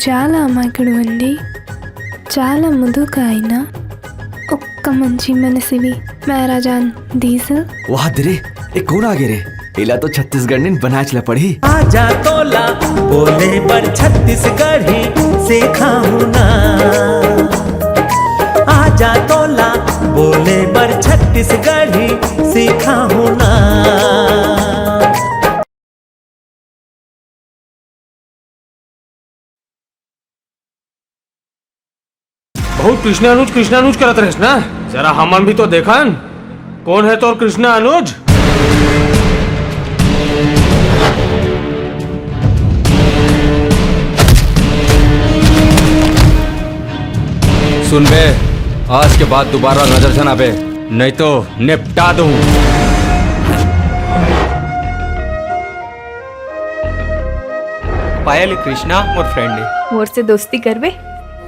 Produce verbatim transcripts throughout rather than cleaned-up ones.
చాలా అమాయకుడు అండి, చాలా ముదుకాయన, ఒక్క మంచి మనసివి మేరా జాన్ డీజిల్. वाह दे रे, ए कोन आगे रे? एला तो छत्तीसगढ़ ने बनाच ला पड़ी। आजा तोला बोले बर छत्तीसगढ़ी सिखाहूं ना। आजा तोला बोले बर छत्तीसगढ़ी सिखाहूं ना। बहुत कृष्णा अनुज, कृष्णा अनुज करत रहेस ना। जरा हमन भी तो देखन, कोन हे तोर कृष्णा अनुज? सुन बे, आज के बाद दोबारा नजर झन आबे, नहीं तो निपटा दूं। पायल, कृष्णा मोर friend हे। मोर से दोस्ती करबे?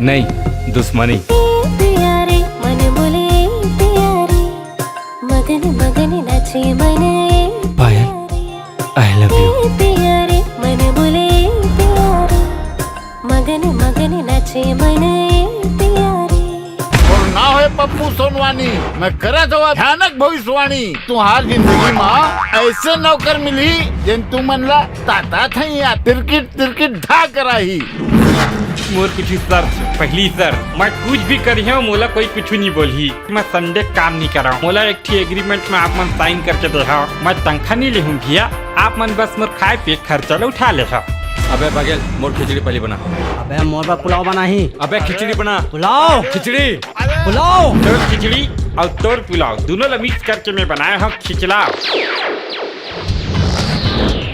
नहीं, दुश्मनी। ए पिया रे, मन बोले ए पिया रे, मगन मगन नाचे मन ए पायल, पिया रे। I love you। ए पिया रे, मन बोले ए पिया रे, मगन मगन नाचे मन ए पिया रे। मोर नाव हे पप्पू सोनवानी, मैं करत हवा भयानक भविष्यवाणी। तुहार जिंदगी मा ऐसे नौकर मिलही, जेन तुमन ला ताता थैया तिरकिट तिरकिट ढा कराही। मोर कुछ शर्त, पहली शर्त, मैं कुछ भी करिहूं, मोला कोई कुछ नहीं बोलही। मैं Sunday काम नहीं करहूं। मोला एक ठी agreement में आप मन sign करके देहा, मैं तनखा नहीं लेहूं भैया, आप मन बस मोर खाए पिए खर्चा ला उठा लेहा। अबे बघेल, मोर खिचड़ी पहली बना। अबे मोर बर पुलाव बनाही। अबे खिचड़ी बना। पुलाव। खिचड़ी। पुलाव। तोर खिचड़ी अउ तोर पुलाव, दोनों ला mix करके मैं बनाया हूँ खिचलाव।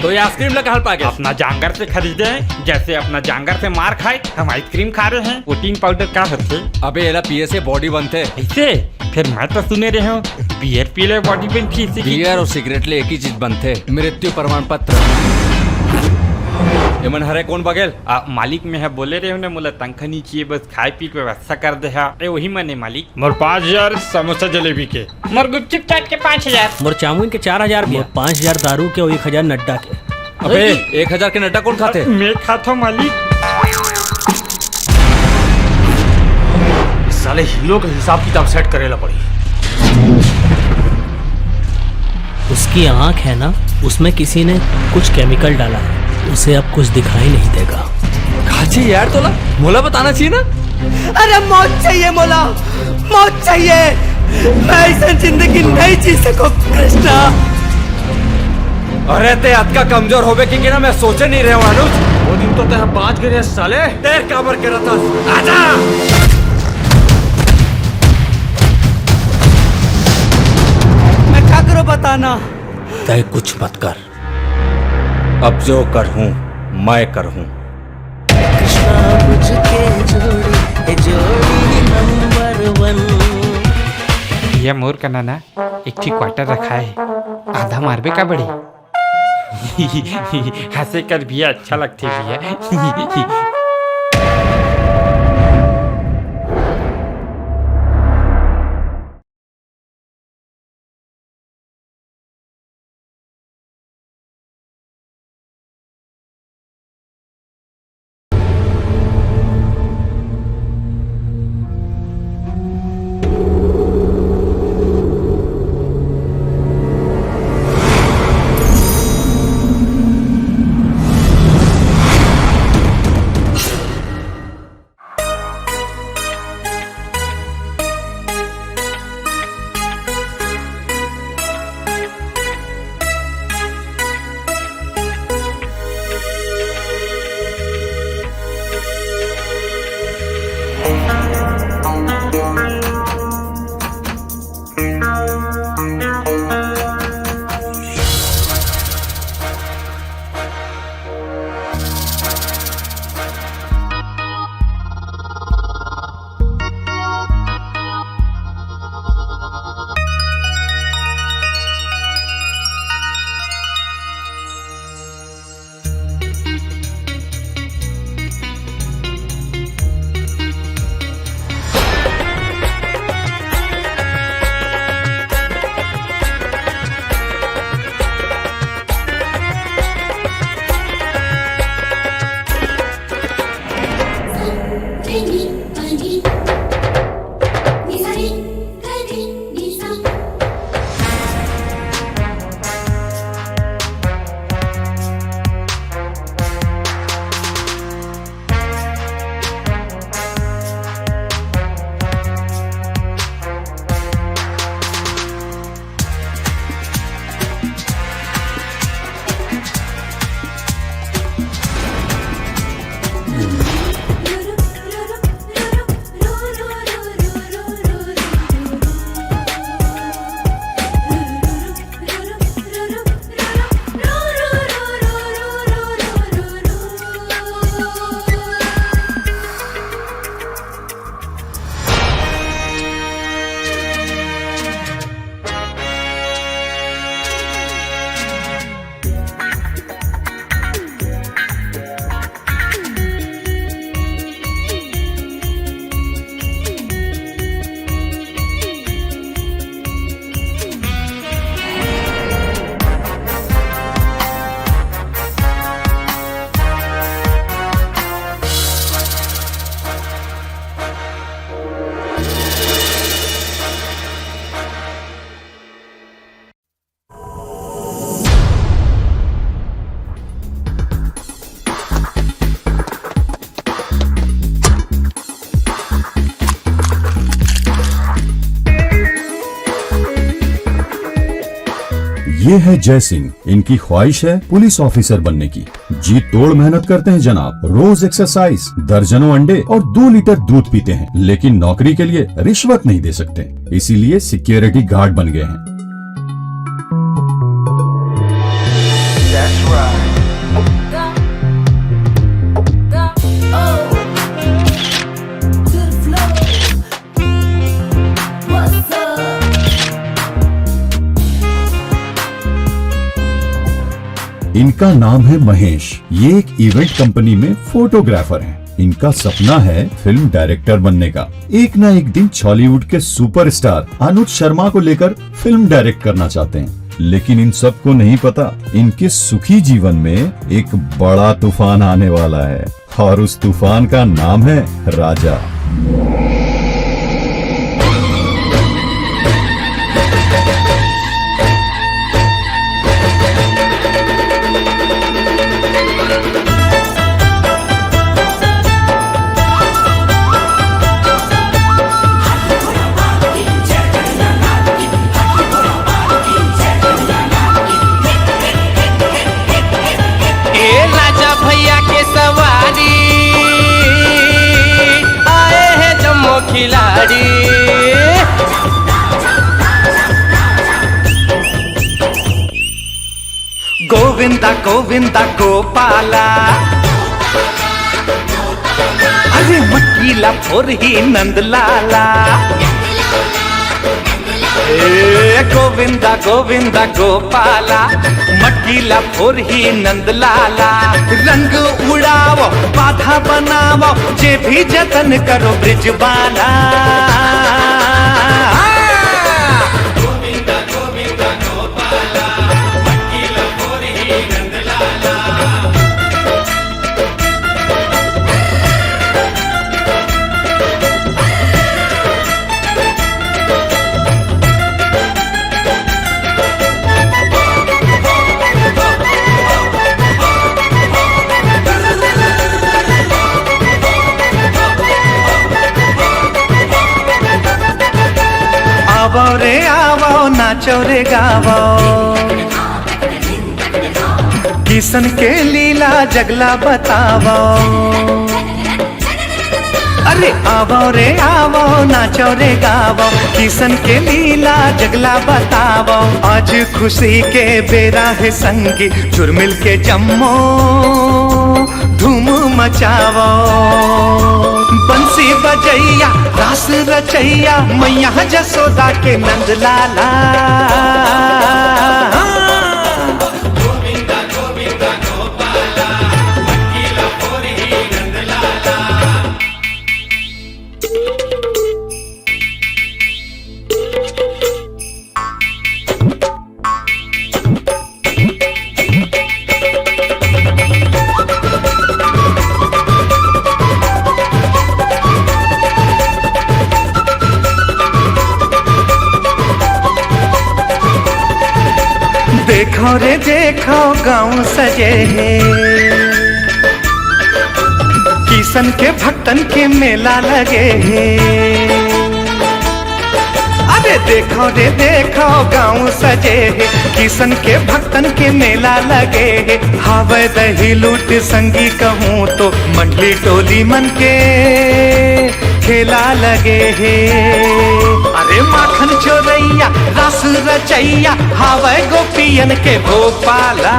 तो ये ice cream ला कहाँ पागे? अपना जांगर से खरीदे हैं, जैसे अपना जांगर से मार खाए, हम ice cream खा रहे हैं। Protein powder का होथे? अबे एला पिए से body बनथे। ऐसे? फिर मैं तो सुने रहे हूँ beer पी ले body बनथे, इसे की beer और cigarette ले एक ही चीज बनथे, मृत्यु प्रमाण पत्र। एमन हरे कोन बघेल? आ, मालिक मैं ह बोले रहे हूँ ना, मोला तनखा नहीं चाहिए, बस खाए पी के व्यवस्था कर दे हा। ए, वही मने मालिक। मोर पाँच हजार समोसा जलेबी के। मोर गुपचुप चाट के पाँच हजार। मोर चाउमीन के चार हजार भैया। मोर पाँच हजार दारू के और एक हजार नड्डा के। अबे, एक हजार के नड्डा कोन खाथे? मैं खाता हूँ मालिक। इस साले हीरो के हिसाब किताब set करेला पड़ी। उसकी आंख है ना, उसमें किसी ने कुछ chemical डाला है, उसे अब कुछ दिखाई नहीं देगा। काची यार तोला मोला बताना चाहिए ना। अरे मौत चाहिए मोला, मौत चाहिए। मैं ऐसा जिंदगी नहीं जी सकूं कृष्णा। अरे ते अतका कमजोर होबे कि, कि ना मैं सोचे नहीं रहे हूँ अनुज। वो दिन तो ते बांच गए साले। तेर काबर के रहता। आजा। मैं क्या करूं बताना। तय कुछ मत कर। अब जो कर हूं मैं कर हूं। कृष्णा मुझके जोड़ी, ए जोड़ी नंबर वन। ये मोर कना ना एक ठी quarter रखा है, आधा मारबे का बड़ी। हंसे कर भैया अच्छा लगथे भैया। ये है जय सिंह। इनकी ख्वाहिश है पुलिस ऑफिसर बनने की। जी तोड़ मेहनत करते हैं जनाब, रोज एक्सरसाइज, दर्जनों अंडे और दो लीटर दूध पीते हैं, लेकिन नौकरी के लिए रिश्वत नहीं दे सकते, इसीलिए सिक्योरिटी गार्ड बन गए हैं। इनका नाम है महेश। ये एक इवेंट कंपनी में फोटोग्राफर हैं। इनका सपना है फिल्म डायरेक्टर बनने का। एक ना एक दिन छॉलीवुड के सुपरस्टार अनुज शर्मा को लेकर फिल्म डायरेक्ट करना चाहते हैं, लेकिन इन सबको नहीं पता, इनके सुखी जीवन में एक बड़ा तूफान आने वाला है, और उस तूफान का नाम है राजा। ए राजा भैया के सवारी, आए हैं जम्मो खिलाड़ी। गोविंदा गोविंदा गोपाला, अरे मटकीला फोरही नंदलाला। ए गोविंदा गोविंदा गोपाला, मटकीला फोरही नंदलाला। रंग उड़ावो, बाधा बनावो, जे भी जतन करो ब्रिजबाला। आवो रे आवो, नाचो रे गावो। किसन के लीला जगला बतावो। अरे आवो रे आवो, नाचो रे गावो, किसन के लीला जगला बतावो। आज खुशी के बेरा है संगी, जुर्मिल के जम्मो धूम मचावो। बंसी बजैया, रास रचैया, मैया जसोदा के नंद लाला। देखो रे देखो गांव सजे हे, किसन के भक्तन के मेला लगे हे। अरे देखो रे देखो गांव सजे हे, किसन के भक्तन के मेला लगे हे। हावै दही लूट संगी कहूँ तो मंडली टोली मन के खेला लगे हे। अरे माखन चोरैया, रास रचैया, हावै गोपियन के भोपाला।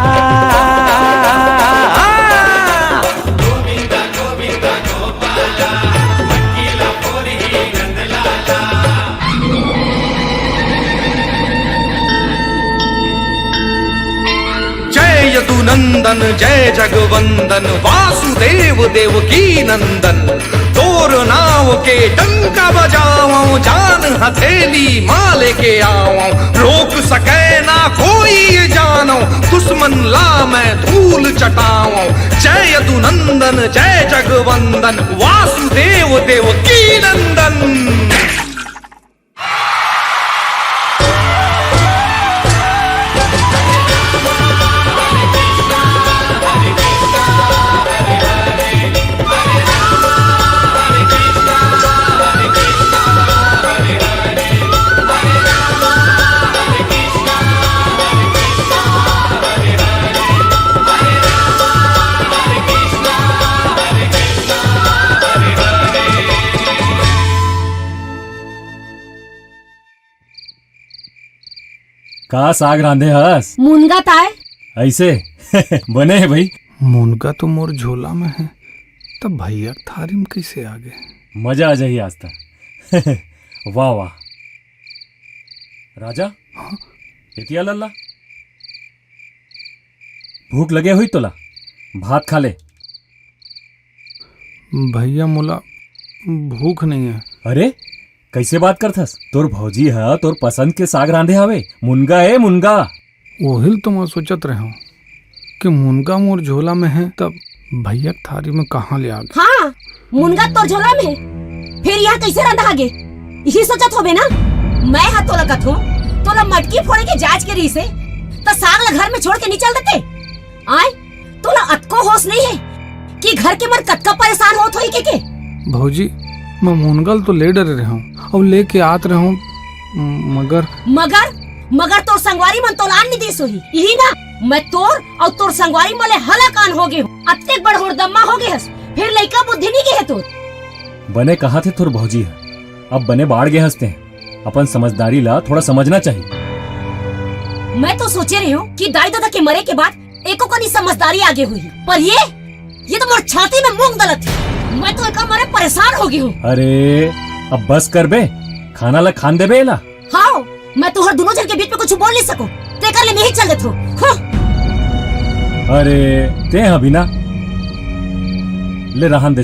जय यदुनंदन जय जगवंदन वासुदेव देवकी नंदन। तोर नाव के डंका बजावं, जान हथेली मा लेके आवं। रोक सके ना कोई ये जानव, दुश्मन ला मैं धूल चटावं। जय यदुनंदन जय जगवंदन वासुदेव देवकी नंदन। का साग रांधे हस? मुनगा ताय। ऐसे? बने हे भाई। मुनगा तो मोर झोला में हे, तब भैया के थारी में कैसे आ गए? मजा आ जाही आज त। वाह, वाह। राजा, हाँ? एतिया लल्ला, भूख लगे हुई तोला, भात खा ले। भैया, मोला भूख नहीं है। अरे, कैसे बात करथस? तोर भौजी ह तोर पसंद के साग रांधे हवे, मुनगा ए मुनगा। ओहिल तो मैं सोचत रहे हूँ कि मुनगा मोर झोला में है, तब भैया के थारी में कहाँ ले आ गए? हाँ, मुनगा तोर झोला में है, फिर यहाँ कैसे रंधा आगे? यही सोचत होबे ना। मैं हा तोला कथों, तोला मटकी फोड़े के जांच के रही से, त साग ला घर में छोड़ के नहीं चल देते। आय, तोला अतको होश नहीं है कि घर के मन कतका परेशान होत होही के, के? भौजी, मैं मुनगा ल तो ले डरे रहे हूँ और लेके आत रहे हूँ, म-, मगर मगर? मगर तोर संगवारी मन तोला आन नहीं दिस होही। यही ना, मैं तोर और तोर संगवारी मन ले हलाकान हो गए हूँ। अतेक बड़ होरदम्मा हो गए हस, फिर लइका बुद्धि नहीं गए है तोर। बने कहा थे तोर भौजी ह, अब बने बाढ़ गए हस ते, अपन समझदारी ला थोड़ा समझना चाहिए। मैं तो सोचे रही हूँ कि दाई ददा के मरे के बाद एको कनी समझदारी आगे हुई, पर ये, ये तो मोर छाती में मूंग दलत है। मैं तो एकर मारे परेशान हो गई हूँ। अरे, अब बस कर बे, खाना ला खान देबे एला। हाँ, मैं तुहर दोनों जन के बीच में कुछ बोल नहीं सकूं, तेकर ले मैं ही चल देत हूँ। हाँ। अरे, ते अभी ना, ले रहन दे,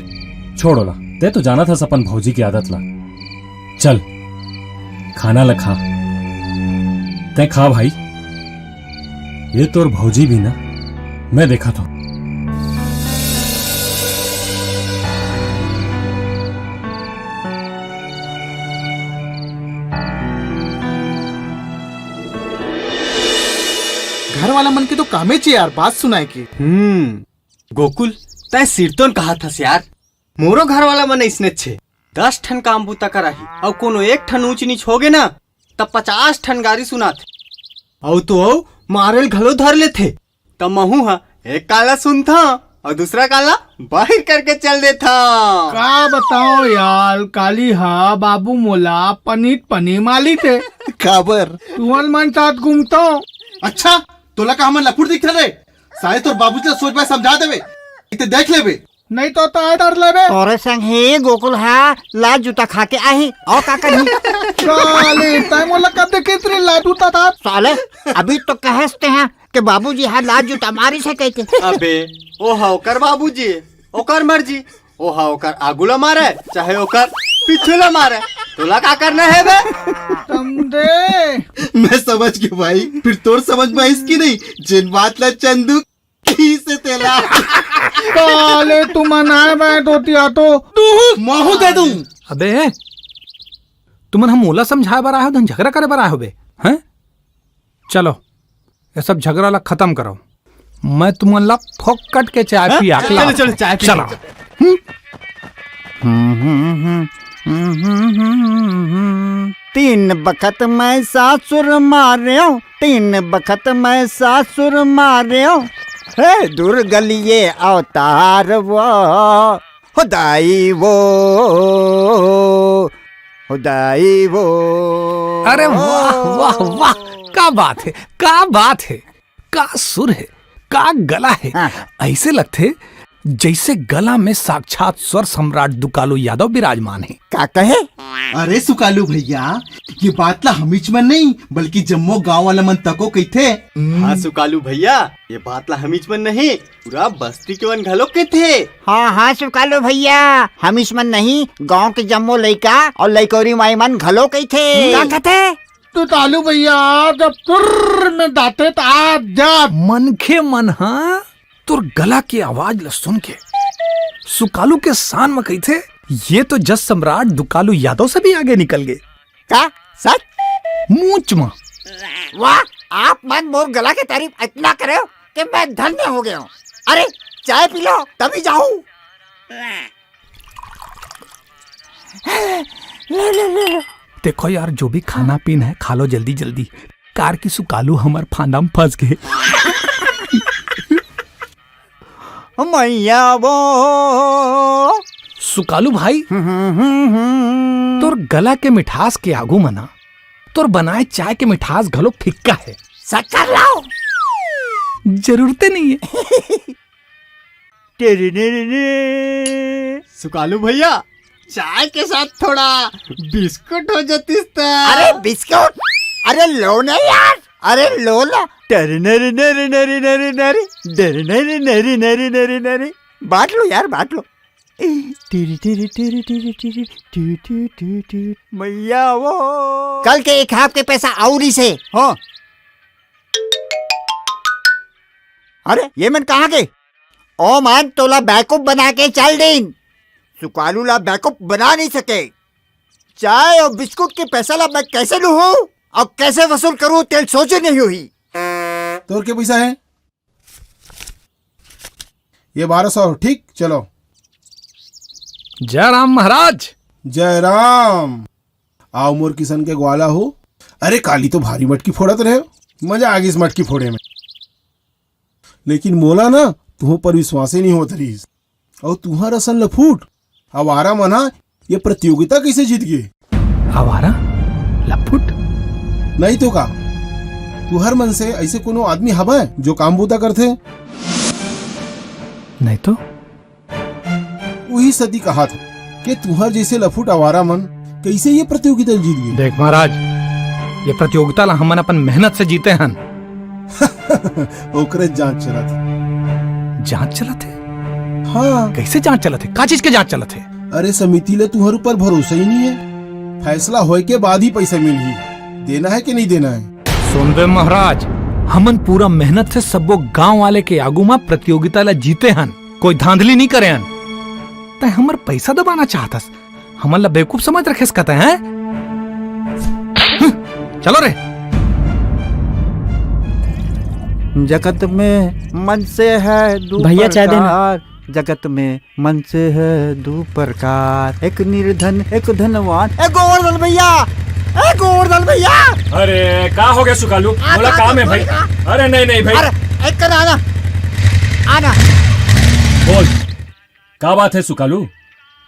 छोड़ ओला। ते तो जानत हस अपन भौजी की आदत ला। चल, खाना ला खा। तैं खा भाई, ये तोर भौजी भी ना, मैं देखा तो। घर वाला मन के तो कामेच हे यार, बात सुनाए के। हम्म, गोकुल, तैं सिरतोन कहा थस यार, मोरो घर वाला मन अइसने छे। दस ठन काम बूता कराही, अउ कोनो एक ठन ऊंच नीच होगे ना, त पचास ठन गारी सुनाथे। अउ तो अउ मारेल घलो धर लेथे। त महू ह एक काला सुनथंव अउ दूसरा काला बाहिर करके चल देथंव। का बताओ यार, काली हा बाबू मोला पनीत पनी माली थे। काबर? तुमन मन साथ घूमतो। अच्छा, तोला का हमन लफुट दिखथे रे? साले तोर बाबूजी ला सोच बाय समझा देबे, इते देख लेबे। नहीं तो ताय डर लेबे। तोरे संग ही गोकुल हा लात जूता खा के आही, अउ का करही? साले, तैं मोला कब देखे इतने लात जूता था? साले, अभी तो कहस ते हा के बाबूजी हा लात जूता मारिस हे कहिके। अबे, ओ हा ओकर बाबूजी, ओकर मर्जी, ओ हा ओकर आगू ला मारे, चाहे ओकर पीछू ला मारे, तोला का करना हे बे? समझे? मैं समझ गयो भाई, फिर तोर समझ में आइस कि नहीं, जेन बात ला चंदू कहिसे तेला। साले तुमन आय बाय धोती आतो। महू दे दूं। अबे, तुमन हा मोला समझाय बर आय हो, धन झगरा करे बर आय हो बे? हैं? चलो, ये सब झगरा ला खतम करो। मैं तुमन ला फोकट के चाय हैं? पिया के चलो, लात चलो, हूँ। चाय पी चलो। लो। हम्म? हम्म, हम्म, हम्म। तीन बखत मैं सासुर मारेंव, तीन बखत मैं सासुर मारेंव। हे दुर्गलिये अवतार वो, हो दाई वो, हो दाई वो। अरे वाह, वाह, वाह, का बात हे, का बात हे। का सुर हे, का गला हे। हाँ। अइसे लगथे जइसे गला में साक्षात स्वर सम्राट दुकालू यादव विराजमान हे। का कहे? अरे सुकालू भैया, ये बात ला हमीच मन नहीं, बल्कि जम्मो गांव वाला मन तको कहिथे। हाँ सुकालू भैया, ये बात ला हमीच मन नहीं, पूरा बस्ती के मन घलो कहिथे। हाँ, हाँ सुकालू भैया, हमीच मन नहीं, गांव के जम्मो लइका अउ लइकौरी माई मन घलो कहिथे। का कहिथे? तो तालू भैया, जब तुर्र में दाते त आज जा। मनखे मन ह तोर गला के आवाज ल सुन के सुकालू के शान म कहिथे, "ये तो जस सम्राट दुकालू यादव से भी आगे निकल गे।" का? सच? मूंच म। वाह, आप मन मोर गला के तारीफ इतना करे हो कि मैं धन्य हो गया हूँ। अरे, चाय पी लो, तभी जाऊँ। ले, ले, ले, ले। देखो यार, जो भी खाना पीना है, खा लो जल्दी, जल्दी। कार की सुकालू हमर फांदा में फंस गए। मैया वो। सुकालू भाई, हम्म, हम्म, हम्म। तोर गला के मिठास के आगू मना, तोर बनाए चाय के मिठास घलो फिक्का हे। शक्कर लाओ। जरूरते नहीं है। टेरे ने रे ने। सुकालू भैया, चाय के साथ थोड़ा बिस्कुट हो जातिस त। अरे बिस्कुट? अरे लो ना यार, अरे लो ना। टेरे ने रे ने रे ने रे ने रे ने रे। डेरे ने रे ने रे ने रे ने रे ने रे। बांट लो यार, बांट लो। टिरी टिरी टिरी टिरी टिरी टू टू टू टू। मैया वो। कल के एक हाफ के पैसा अउ रहिसे। हाँ। अरे, ये मन कहाँ के? ओ मन, तोला बैकअप बना के चल दीन। सुकालू ला बैकअप बना नहीं सके। चाय अउ बिस्कुट के पैसा ला मैं कैसे लूँ अउ कैसे वसूल करूँ, तेला सोचे नहीं हुई। तोर के पैसा है? ये बारह सौ, ठीक, चलो। जय राम महाराज। जय राम। आओ मोर किसन के ग्वाला हो। अरे काली तो भारी मटकी फोड़त रहे, मजा आ गइस मटकी फोड़े में। लेकिन मोला ना तुहूं पर विश्वासे नहीं होत रहिस। अउ तुहर असन लफूट आवारा मन ह ये प्रतियोगिता कइसे जीत गे? आवारा? लफूट? नहीं तो का, तुहर मन से ऐसे कोनो आदमी हवय जो काम बूता करथे? नहीं तो। उही सती कहा था कि तुहर जैसे लफूट आवारा मन कैसे ये प्रतियोगिता जीत गे? देख महाराज, ये प्रतियोगिता ला हमन अपन मेहनत से जीते हन। ओकरे जांच चलत हे। जांच चलत हे? हाँ। कैसे जांच चलत हे? का चीज के जांच चलत हे? अरे समिति ले तुहर ऊपर भरोसा ही नहीं है। फैसला होए के बाद ही पैसा मिलही, देना है कि नहीं देना है। सुन बे महाराज, हमन पूरा मेहनत से सब्बो गांव वाले के आगू म प्रतियोगिता ला जीते हन, कोई धांधली नहीं करे हन। तै हमर पैसा दबाना चाहतस, हमन ला बेवकूफ समझ रखेस का तै, हैं? हम्म, चलो रे। जगत में मनसे है दू भैया, चाय देना। प्रकार, जगत में मनसे है दू प्रकार, एक निर्धन, एक धनवान। ए गोवर्धन भैया, ए गोवर्धन भैया। अरे, का हो गया सुकालू? आ, बोला, आ, काम है भाई? आ। अरे, नहीं, नहीं भाई। अरे, एक कर आना, आना। बोल, का बात है सुकालू?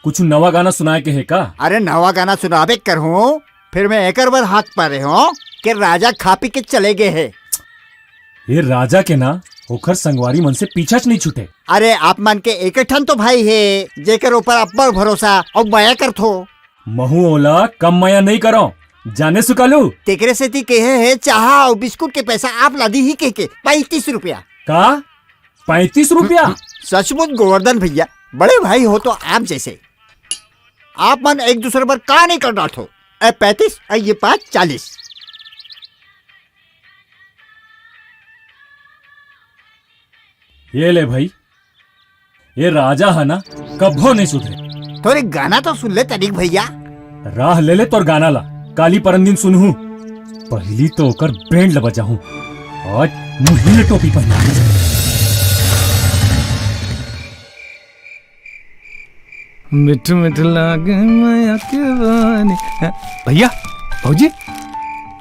कुछ नवा गाना सुनाए के है का? अरे, नवा गाना सुनाबे करहूँ, फिर मैं एकर बर हाथ पारे हूँ कि राजा खा पी के चले गए है। ये राजा के ना, ओखर संगवारी मन से पीछाच नहीं छूटे। अरे, आप मन के एक ठन तो भाई हे, जेकर ऊपर अब्बड़ भरोसा अउ मया करथो। महू ओला कम मया नहीं करो, जाने सुकालू। तेकरे सेती कहे हे, चाहा अउ बिस्कुट के पैसा आप ला दीही कह के, पैंतीस रुपया। का? पैंतीस रुपया? सचमुच गोवर्धन भैया, बड़े भाई हो तो आप जैसे। आप मन एक दूसरे पर का नहीं कर डालथो? ए पैंतीस, ए ये पाँच, चालीस। ये ले भाई, ये राजा है ना, कभो नहीं सुधरे। थोड़ी गाना तो सुन ले तनिक भैया। राह ले ले तोर गाना ला, काली परन दिन सुनहू। पहली तो ओकर बैंड ल बजाहूं, आज मुंह में टोपी पहना। मिठ मिठ लागे मया के बानी। हैं, भैया, भौजी,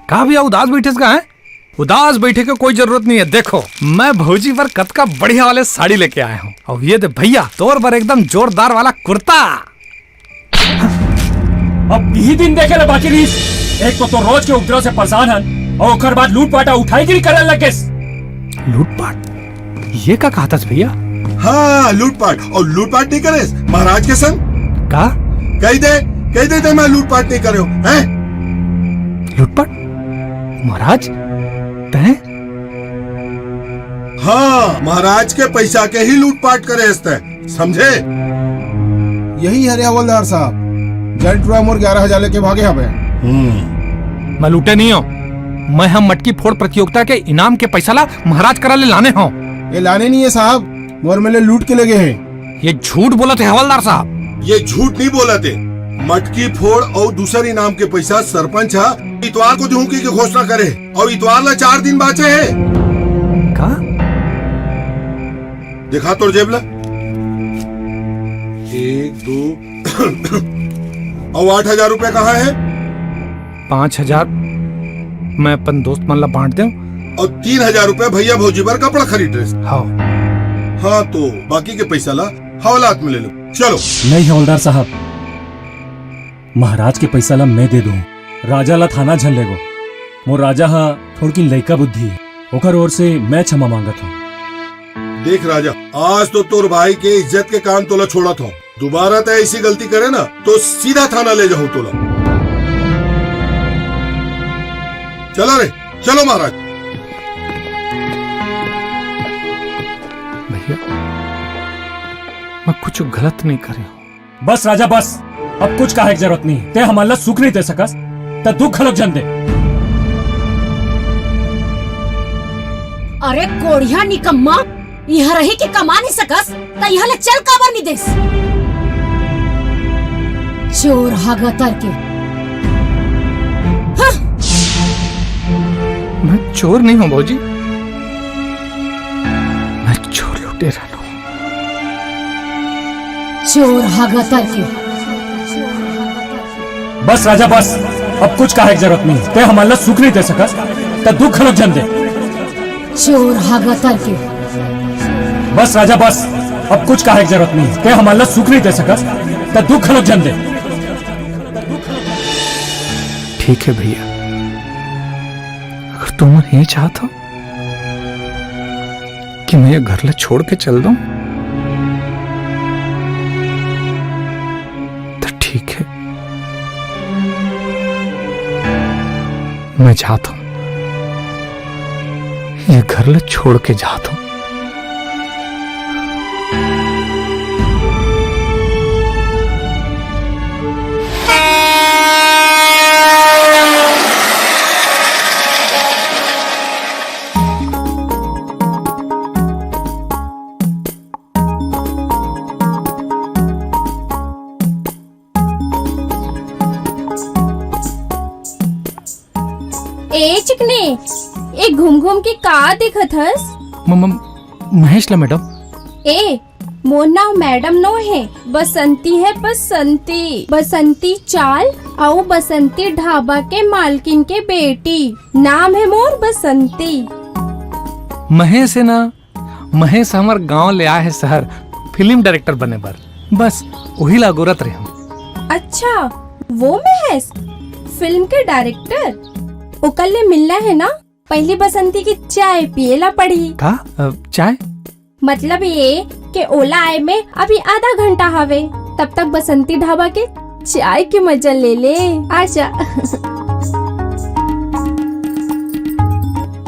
का भैया उदास बैठे का है? उदास बैठे के कोई जरूरत नहीं है। देखो, मैं भौजी बर कतका बढ़िया वाले साड़ी लेके आया हूँ। और ये दे भैया, तोर बर एकदम जोरदार वाला कुर्ता। अब इही दिन देखे ले बाकी रहिस। एक तो, तो रोज के उपद्रव से परेशान हन, और ओकर बाद लूटपाट अउ उठाईगिरी करे लगेस। लूटपाट? ये का कहतस भैया? हाँ, लूटपाट। और लूटपाट नहीं करेस महाराज के संग? का? कह दे, कह दे, ते मैं लूटपाट नहीं करे हूँ, हैं? लूटपाट? महाराज, तैं? हाँ, महाराज के पैसा के ही लूटपाट करेस तैं, समझे? यही हरे हवलदार साहब, जंटुआ मोर ग्यारह हजार लेके भागे हवे। हम्म। मैं लूटे नहीं हूँ, मैं हम मटकी फोड़ प्रतियोगिता के इनाम के पैसा ला महाराज करा ले लाने हूँ। ये लाने नहीं है साहब, मोर मेले लूट के ले गए हैं। ये झूठ बोलत हे हवलदार साहब। ये झूठ नहीं बोलत हे। मटकी फोड़ अउ दूसर इनाम के पैसा सरपंच ह इतवार को देहूं कहिके घोषणा करे हे अउ इतवार ला चार दिन बाचे हे। का? दिखा तोर जेब ला। एक, दो अउ आठ हजार रुपया कहाँ हे? पाँच हजार मैं अपन दोस्त मन ला बांट देंव। अउ तीन हजार रुपया भैया भौजी बर कपड़ा खरीद रहे। हाँ। हाँ, तो बाकी के पैसा ला हवालात में ले लो। चलो। नहीं हवलदार साहब, महाराज के पैसा ला मैं दे दूं, राजा ला थाना झन लेगो। मोर राजा ह थोड़किन लइका बुद्धि हे, ओकर ओर से मैं क्षमा मांगत हूँ। देख राजा, आज तो तोर भाई के इज्जत के काम तोला छोड़त हूँ। दोबारा तय ऐसी गलती करे ना, तो सीधा थाना ले जाहूँ तोला। चलो रे, चलो महाराज। भैया, मैं कुछ गलत नहीं करे हूँ। बस राजा, बस। अब कुछ कहे के जरूरत नहीं। तय हमन ला सुख नहीं दे सकस, त दुख घलोक झन दे। अरे कोढ़िया निकम्मा, इहाँ रही के कमा नहीं सकस, त इहाँ ले चल काबर नहीं देस? चोर हगतर के। हाँ। मैं चोर नहीं हूँ भौजी, मैं चोर लुटेरा हूँ। चोर हगतर के। बस राजा, बस। अब कुछ कहे के जरूरत नहीं। तय हमन ला सुख नहीं दे सकस, त दुख घलोक झन दे। चोर हगतर के। बस राजा, बस। अब कुछ कहे के जरूरत नहीं। तय हमन ला सुख नहीं दे सकस, त दुख घलोक झन दे। ठीक है भैया, अगर तुम ये चाहत हो कि मैं ये घर ला छोड़ के चल दूं, तो ठीक है, मैं जाता हूं, ये घर ला छोड़ के जाता हूं। ए चिकने, ए घूम घूम के का देखत हस? म-, म-, महेश ला मैडम। ए, मोर नाव मैडम नो हे, बसंती हे बसंती। बसंती चाल अउ बसंती ढाबा के मालकिन के बेटी। नाम हे मोर बसंती। महेश हे ना? महेश हमर गांव ले आए हे शहर, फिल्म डायरेक्टर बने बर। बस, वही ला अगोरत रहे हूँ। अच्छा, वो महेश, फिल्म के डायरेक्टर? ओकर ले मिलना हे ना? पहली बसंती के चाय पिए ला पड़ही। का? अ, चाय? मतलब ये के ओला आए में अभी आधा घंटा हवे, तब तक बसंती ढाबा के चाय के मजा ले ले। आजा।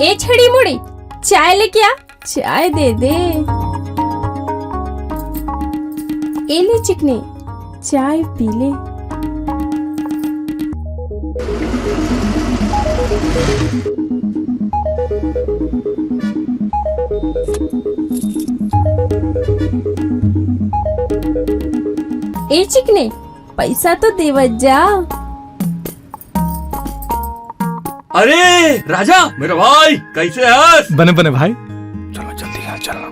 ए छड़ी मुड़ी, चाय लेके आ, चाय दे दे। ए ले चिकने, चाय पी ले। ए चिकने, पैसा तो देवत जा। अरे राजा, मेरा भाई, कैसे हस? बने बने भाई, चलना जल्दी यहाँ चलना।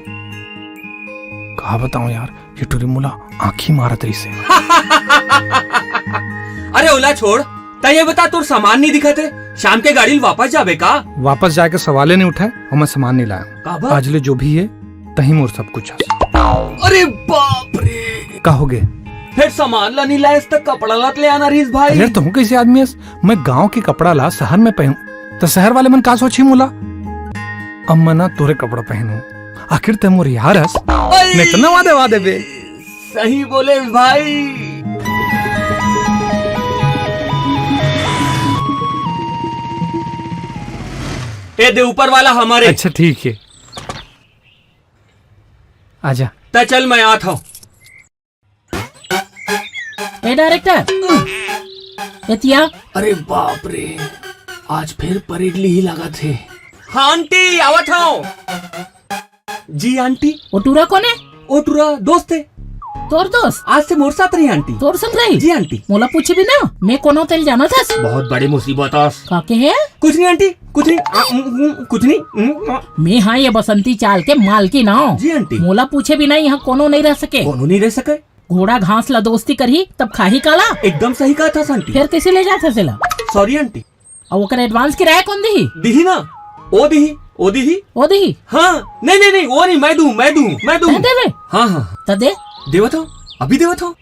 का बताऊं यार, ये टुरी मोला आंखी मारत रहिसे। अरे ओला छोड़, त ये बता, तोर सामान नहीं दिखत हे, शाम के गाड़ी ल वापस जाबे का? वापस जाए के सवाले नहीं उठे, अउ मैं सामान नहीं लाया हूँ। काबर? आज ले जो भी हे, तही मोर सब कुछ हे। अरे बाप रे! का हो गे? फेर सामान ला नहीं लायस त कपड़ा ला ले आना रहिस भाई। अरे तहूँ कैसे आदमी हस? मैं गांव के कपड़ा ला शहर में पहनूं त शहर वाले मन का सोचही मोला? अब मैं ना तोरे कपड़ा पहनूं, आखिर तय मोर यार हस। अरे! नहीं त नवा देवा देबे। सही बोले भाई। ए दे ऊपर वाला हमारे। अच्छा ठीक है, आजा। त चल मैं आत हूँ। ए डायरेक्टर, एतिया। अरे बाप रे, आज फिर परेड ली ही लागत हे। हाँ आंटी, आवत हूँ। जी आंटी। ओ टूरा कोन हे? ओ टूरा दोस्त हे। तोर दोस्त? आज से मोर साथ रही आंटी। तोर संग रही? जी आंटी। मोला पूछे भी ना, मैं कोनो तेल जानत हस? बहुत बड़ी मुसीबत हस। काके हे? कुछ नहीं आंटी, कुछ नहीं। आ, उम, उम, कुछ नहीं। उम, आ। मैं हाँ ये बसंती चाल के मालकिन हूँ। जी आंटी। मोला पूछे बिना यहाँ कोनो नहीं रह सके। कोनो नहीं रह सके? घोड़ा घास ला दोस्ती करही तब खाही काला? एकदम सही कहा था आंटी। फिर कैसे ले जात हस एला? Sorry aunty. अउ ओकर एडवांस किराया कौन दिही? दिही ना, ओ दिही, ओ दिही। ओ दिही? हाँ, नहीं नहीं नहीं, वो नहीं, मैं दूँ, मैं दूँ, मैं दूँ। तैं देबे? हाँ हाँ। त दे। देवत हूँ, अभी देवत हूँ।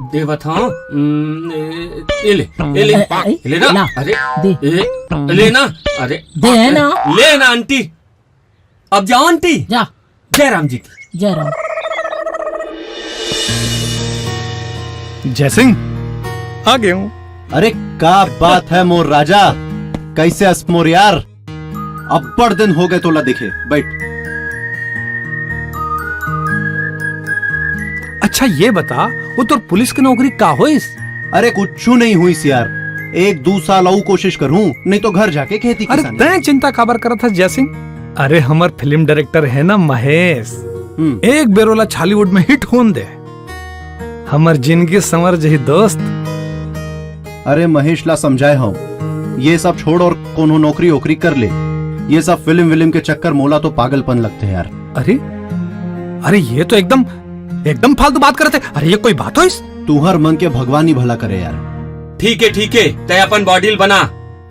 देवत हूँ। हम्म, ए, ये ले, ये ले, ए, ए, ये ले ना। ला, अरे, दे। ए, ले ना। अरे, दे ना। ले ना आंटी। अब जाओ आंटी। जा। जय राम जी की। जय राम। जय सिंह, आ गया हूँ। अरे, का बात है मोर राजा, कैसे अस मोर यार? अब्बड़ दिन हो गए तोला देखे। बैठ। अच्छा, ये बता, वो तोर पुलिस की नौकरी का होइस? अरे, कुछू नहीं हुइस यार, एक दू साल अऊ कोशिश करूँ, नहीं तो घर जाके खेती अरे, किसानी। तैं चिंता काबर करत हस जय सिंह? अरे, हमर फिल्म डायरेक्टर है ना महेश, हम्म। एक बेर ओला छॉलीवुड में हिट होन दे, हमर जिंदगी संवर जही दोस्त। अरे महेश ला समझाए हूँ, ये सब छोड़ और कोनो नौकरी ओकरी कर ले। ये सब फिल्म विल्म के चक्कर, मोला तो पागलपन लगते यार। अरे, अरे ये तो एकदम, एकदम फालतू बात करत हे। अरे ये कोई बात होइस? तुहर मन के भगवान ही भला करे यार। ठीक है, ठीक है, तैं अपन बॉडी ल बना।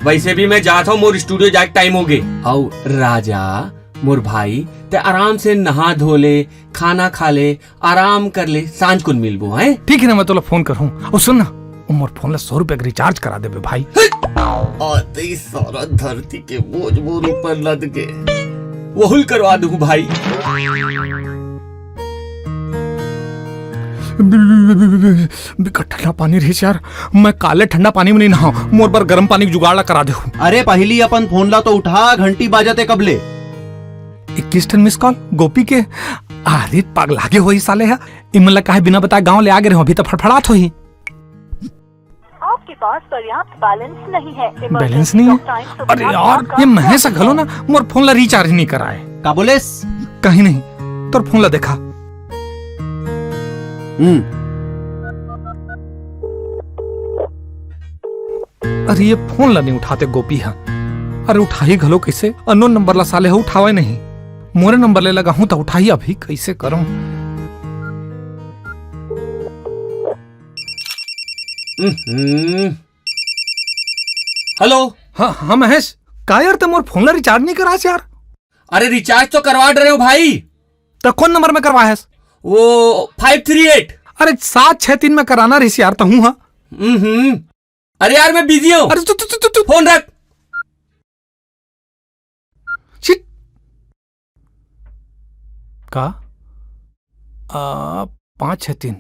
वैसे भी मैं जात हूँ, मोर स्टूडियो जाके टाइम हो गए। अउ राजा, मोर भाई, तैं आराम से नहा धो ले, खाना खा ले, आराम कर ले, सांझ कुन मिलबो, हैं? ठीक है ना, मैं तोला फोन करहूँ। अउ सुन ना, ओ मोर फोन ला सौ रुपया के रिचार्ज करा देबे भाई। आते ही सारा धरती के बोझ मोर ऊपर लद के वहुल करवा दूँ भाई। बिकट ठंडा पानी रहिस यार, मैं काले ठंडा पानी में नहीं नहाऊं, मोर बर गर्म पानी के जुगाड़ ला करा देहू। अरे पहली अपन फोन ला तो उठा, घंटी बाजत हे कब ले। इक्कीस ठन मिस कॉल गोपी के। अरे पगला गे होही साले ह, इमन ला काहे बिना बताए गांव ले आ गे रहे हो, अभी तो फड़फड़ात होही। आपके पास पर्याप्त बैलेंस नहीं है। बैलेंस नहीं है? अरे यार, ये महेश घलो ना मोर फोन ला रिचार्ज नहीं कराए। का बोलेस? कहीं नहीं, तोर फोन ला देखा। हम्म। अरे ये फोन ला नहीं उठाते गोपी हा। अरे उठाही घलो कैसे? अननोन नंबर ला साले ह उठावे नहीं। मोरे नंबर ले लगाहूं त उठाही, अभी कैसे करूं? हम्म। हेलो। हाँ, हाँ महेश, का यार तैं मोर फोन ला रिचार्ज नहीं करास यार? अरे रिचार्ज तो करवा डरे हूँ भाई। त कौन नंबर में करवाए हस? वो five three eight। अरे सात छह तीन में कराना रहिस यार, तहूँ हा। हम्म। अरे यार मैं बिजी हूँ। अरे तू, तू, तू, तू, तू। फोन रख। शिट। का? आ, पाँच छह तीन।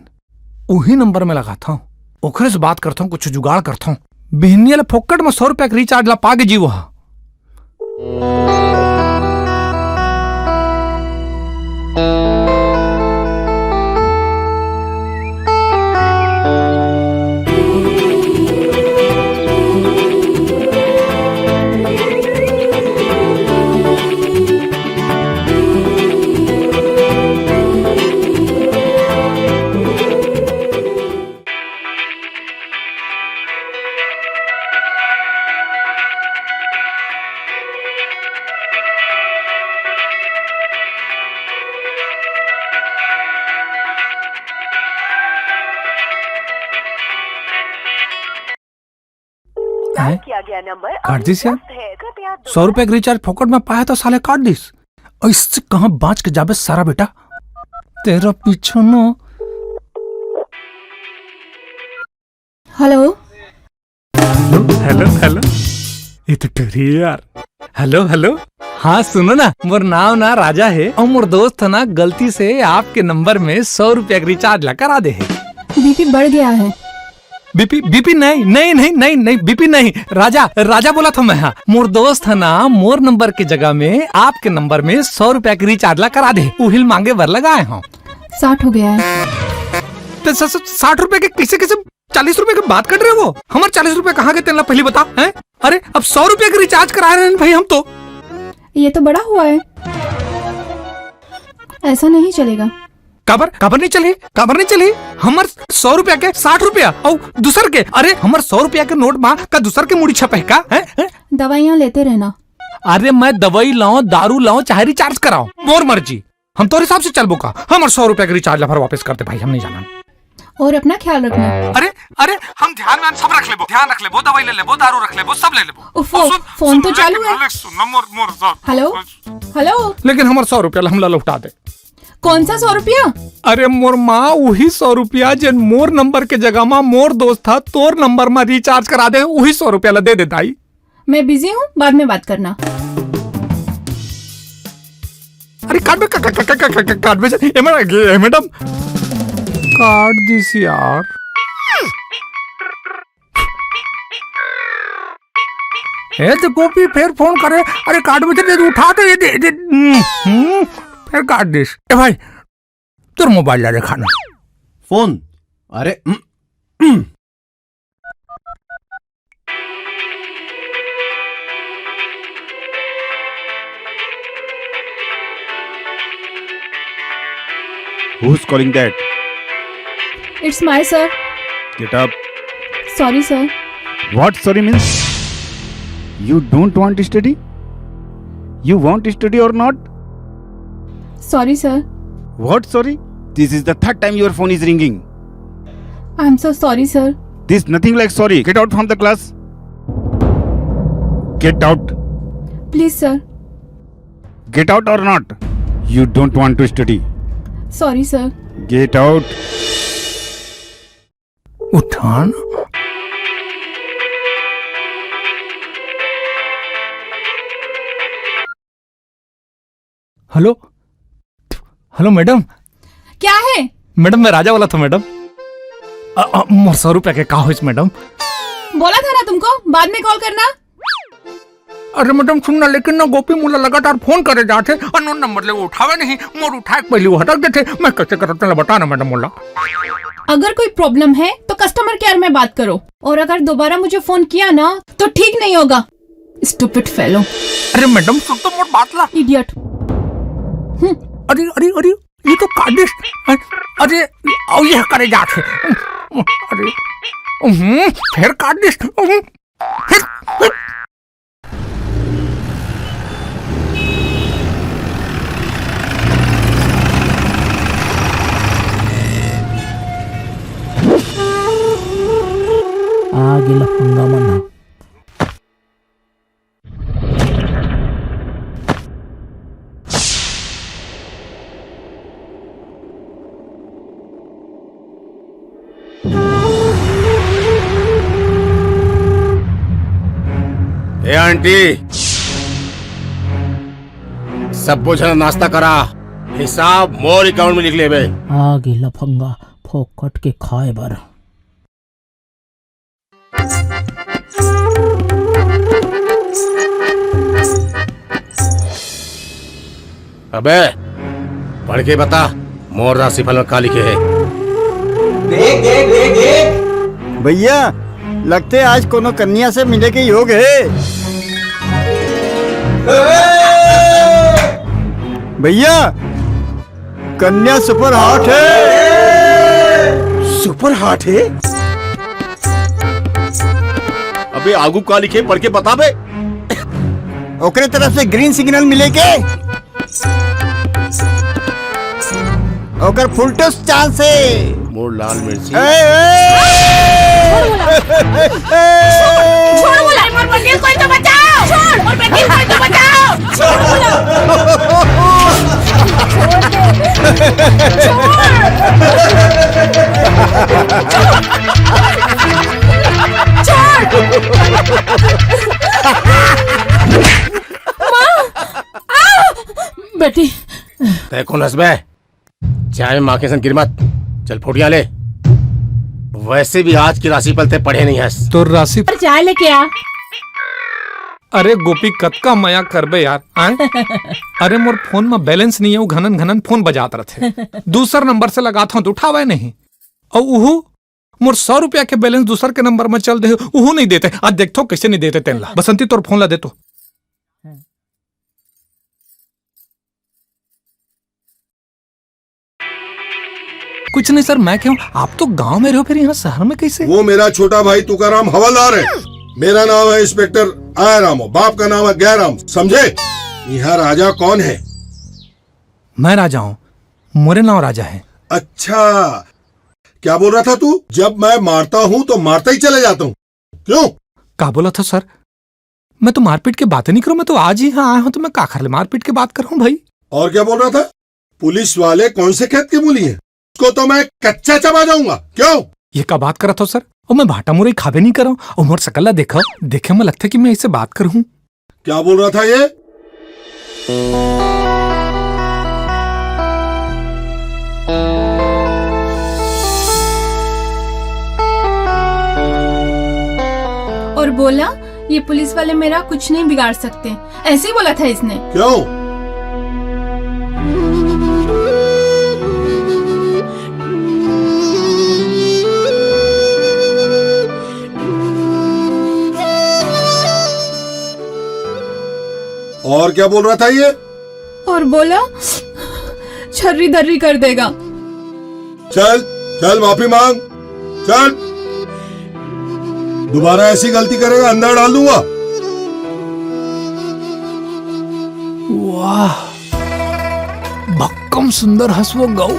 उही नंबर में लगाथंव, ओखरे से बात करथंव, कुछ जुगाड़ करथंव। बिहनिया ले फोकट में सौ रुपया के रिचार्ज ला पागे जीवो हा। डायल किया गया नंबर अभी व्यस्त है, कृपया दोबारा। सौ रुपया के रिचार्ज फोकट में पाया तो साले काट दिस। ऐसे कहाँ बाँच के जाबे सारा बेटा, तेरा पीछू नो। हेलो। Hello, hello, hello. ये तो टूरी है यार। Hello, hello. हाँ, सुनो ना, मोर नाम ना राजा है अउ मोर दोस्त ह ना गलती से आपके नंबर में सौ रुपया के रिचार्ज ला करा दे है। बीपी बढ़ गया है। बीपी, बीपी नहीं, नहीं, नहीं, नहीं, नहीं, बीपी नहीं। राजा, राजा बोलत हंव मैं, हाँ। मोर दोस्त ह ना मोर नंबर के जगह में आपके नंबर में सौ रुपया के रिचार्ज ला करा दे, उहिल मांगे बर लगाए हंव। साठ हो गया है। तो स-, स-, साठ रुपया के कैसे, कैसे चालीस रुपया के बात कर रहे हो? हमर चालीस रुपया कहाँ गे तेन ला पहली बता, हैं? अरे, अब सौ रुपया के रिचार्ज करा रहे हैं भाई हम तो। ये तो बड़ा हुआ है, ऐसा नहीं चलेगा। काबर, काबर नहीं चलही, काबर नहीं चलही? हमर सौ रुपया के साठ रुपया अउ दूसर के, अरे, हमर सौ रुपया के नोट मा का दूसर के मुड़ी छपे का, हैं? हैं? दवाइयाँ लेते रहना। अरे, मैं दवाई लाऊं, दारू लाऊं, चाहे रिचार्ज कराऊं, मोर मर्जी। हम तोर हिसाब से चलबो का? हमर सौ रुपया के रिचार्ज ला भर वापस कर दे भाई, हम नहीं जाना। और अपना ख्याल रखना। अरे, अरे, हम ध्यान व्यान सब रख लेबो, ध्यान रख लेबो, दवाई ले लेबो, दारू रख लेबो, सब ले लेबो। उफो, और सुन, फोन तो सुन, चालू है। अरे, सुन ना, मोर, मोर, मोर, हेलो, हेलो। लेकिन हमर सौ रुपया ला हमला लौटा दे। कौन सा सौ रुपया? अरे मोर माँ, उही सौ रुपया जेन मोर नंबर के जगह मा मोर दोस्त ह तोर नंबर मा रिचार्ज करा दे, उही सौ रुपया ला दे दे दाई। मैं बिजी हूँ, बाद में बात करना। अरे काट बे, का-, का-, काट बे, ए मैडम, ए मैडम, काट दिस यार। ए तो गोपी फेर फोन करे, अरे काट बे, दे, उठा तो ये दे, दे, हम्म, हम्म, फेर काट दिस। ए भाई, तोर मोबाइल ला देखा ना। फोन? अरे, हम्म, हम्म। Who's calling that? It's my sir. Get up. Sorry, sir. What sorry means? You don't want to study? You want to study or not? Sorry, sir. What sorry? This is the third time your phone is ringing. I'm so sorry, sir. This nothing like sorry. Get out from the class. Get out. Please, sir. Get out or not? You don't want to study. Sorry, sir. Get out. उठा ना। Hello, hello madam. क्या है? Madam, मैं राजा वाला था madam. अ, अ, मोर सौ रुपया के का होइस मैडम? बोला था ना तुमको, बाद में कॉल करना। अरे मैडम, सुन ना, लेकिन ना गोपी मोला लगातार फोन करे जाथे, अननोन नंबर ले वो उठावे नहीं, मोर उठाए के पहले वो हटक देथे। मैं कैसे करत तेला बता ना मैडम मोला। अगर कोई प्रॉब्लम है तो कस्टमर केयर में बात करो, और अगर दोबारा मुझे फोन किया ना तो ठीक नहीं होगा। Stupid fellow. अरे मैडम, सुन तो मोर बात ला। इडियट। अरे, अरे, अरे, ये तो काट दिस। अरे, अउ ये करे जाथे। अरे, हम्म, फेर काट दिस। हम्म, फेर, फेर। आ गे लफंगा मन ह। ए आंटी, सबो झन नाश्ता करा, हिसाब मोर अकाउंट में लिख लेबे। आ गे लफंगा फोकट के खाए बर। अबे, पढ़ के बता, मोर राशिफल में का लिखे हे? देख, देख, देख, देख। भैया, लगथे आज कोनो कन्या से मिले के योग हे। भैया, कन्या सुपर हॉट हे। सुपर हॉट हे? अबे आगू का लिखे, पढ़ के बता बे। ओकरे तरफ से ग्रीन सिग्नल मिले के, ओकर फुल टॉस चांस हे। मोर लाल मिर्ची। ए, ए! छोड़ बोला। छोड़ बोला, मोर बेटी कोई तो बचाओ। छोड़, मोर बेटी कोई तो बचाओ। छोड़ बोला। छोड़ दे। छोड़। छोड़। माँ, आ! बेटी। तै कोन हस बे? चाय में माखी सन गिर मत। चल फोटिया ले। वैसे भी आज के राशिफल तै पढ़े नहीं हस। तोर राशि पर चाय लेके आ। अरे गोपी, कतका मया करबे यार, आय? अरे मोर फोन में बैलेंस नहीं हे, वो घनन घनन फोन बजात रथे। दूसर नंबर से लगात हूँ तो उठावे नहीं। अउ उहू मोर सौ रुपया के बैलेंस दूसर के नंबर में चल दे, उहू नहीं देते। आज देखथों कैसे नहीं देते तेन ला। बसंती, तोर फोन ला दे तो। कुछ नहीं सर, मैं कहूँ आप तो गांव में रहो, फिर यहाँ शहर में कैसे? वो मेरा छोटा भाई तुकाराम हवलदार है। मेरा नाम है इंस्पेक्टर आया रामो, बाप का नाम है गयाराम, समझे? यहाँ राजा कौन है? मैं राजा हूँ, मोरे नाम राजा है। अच्छा, क्या बोल रहा था तू? जब मैं मारता हूँ तो मारता ही चले जाता हूँ, क्यों? का बोला था सर? मैं तो मारपीट के बातें नहीं करूँ, मैं तो आज ही यहाँ आया हूँ तो मैं काखर ले मारपीट के बात कर रहा हूँ भाई। और क्या बोल रहा था? पुलिस वाले कौन से खेत की मूली है? उसको तो मैं कच्चा चबा जाऊंगा। क्यों? ये का बात करत हो सर? और मैं भाटा मुरई खाबे नहीं करंव। और मोर सकल ला देखो, देखे में लगथे कि मैं इसे बात करूं। क्या बोल रहा था ये? और बोला, ये पुलिस वाले मेरा कुछ नहीं बिगाड़ सकते, ऐसे ही बोला था इसने। क्यों? और क्या बोल रहा था ये? और बोला, छर्री धर्री कर देगा। चल, चल, माफी मांग, चल। दोबारा ऐसी गलती करेगा, अंदर डाल दूंगा। वाह, भक्कम सुंदर हंसवो गऊ।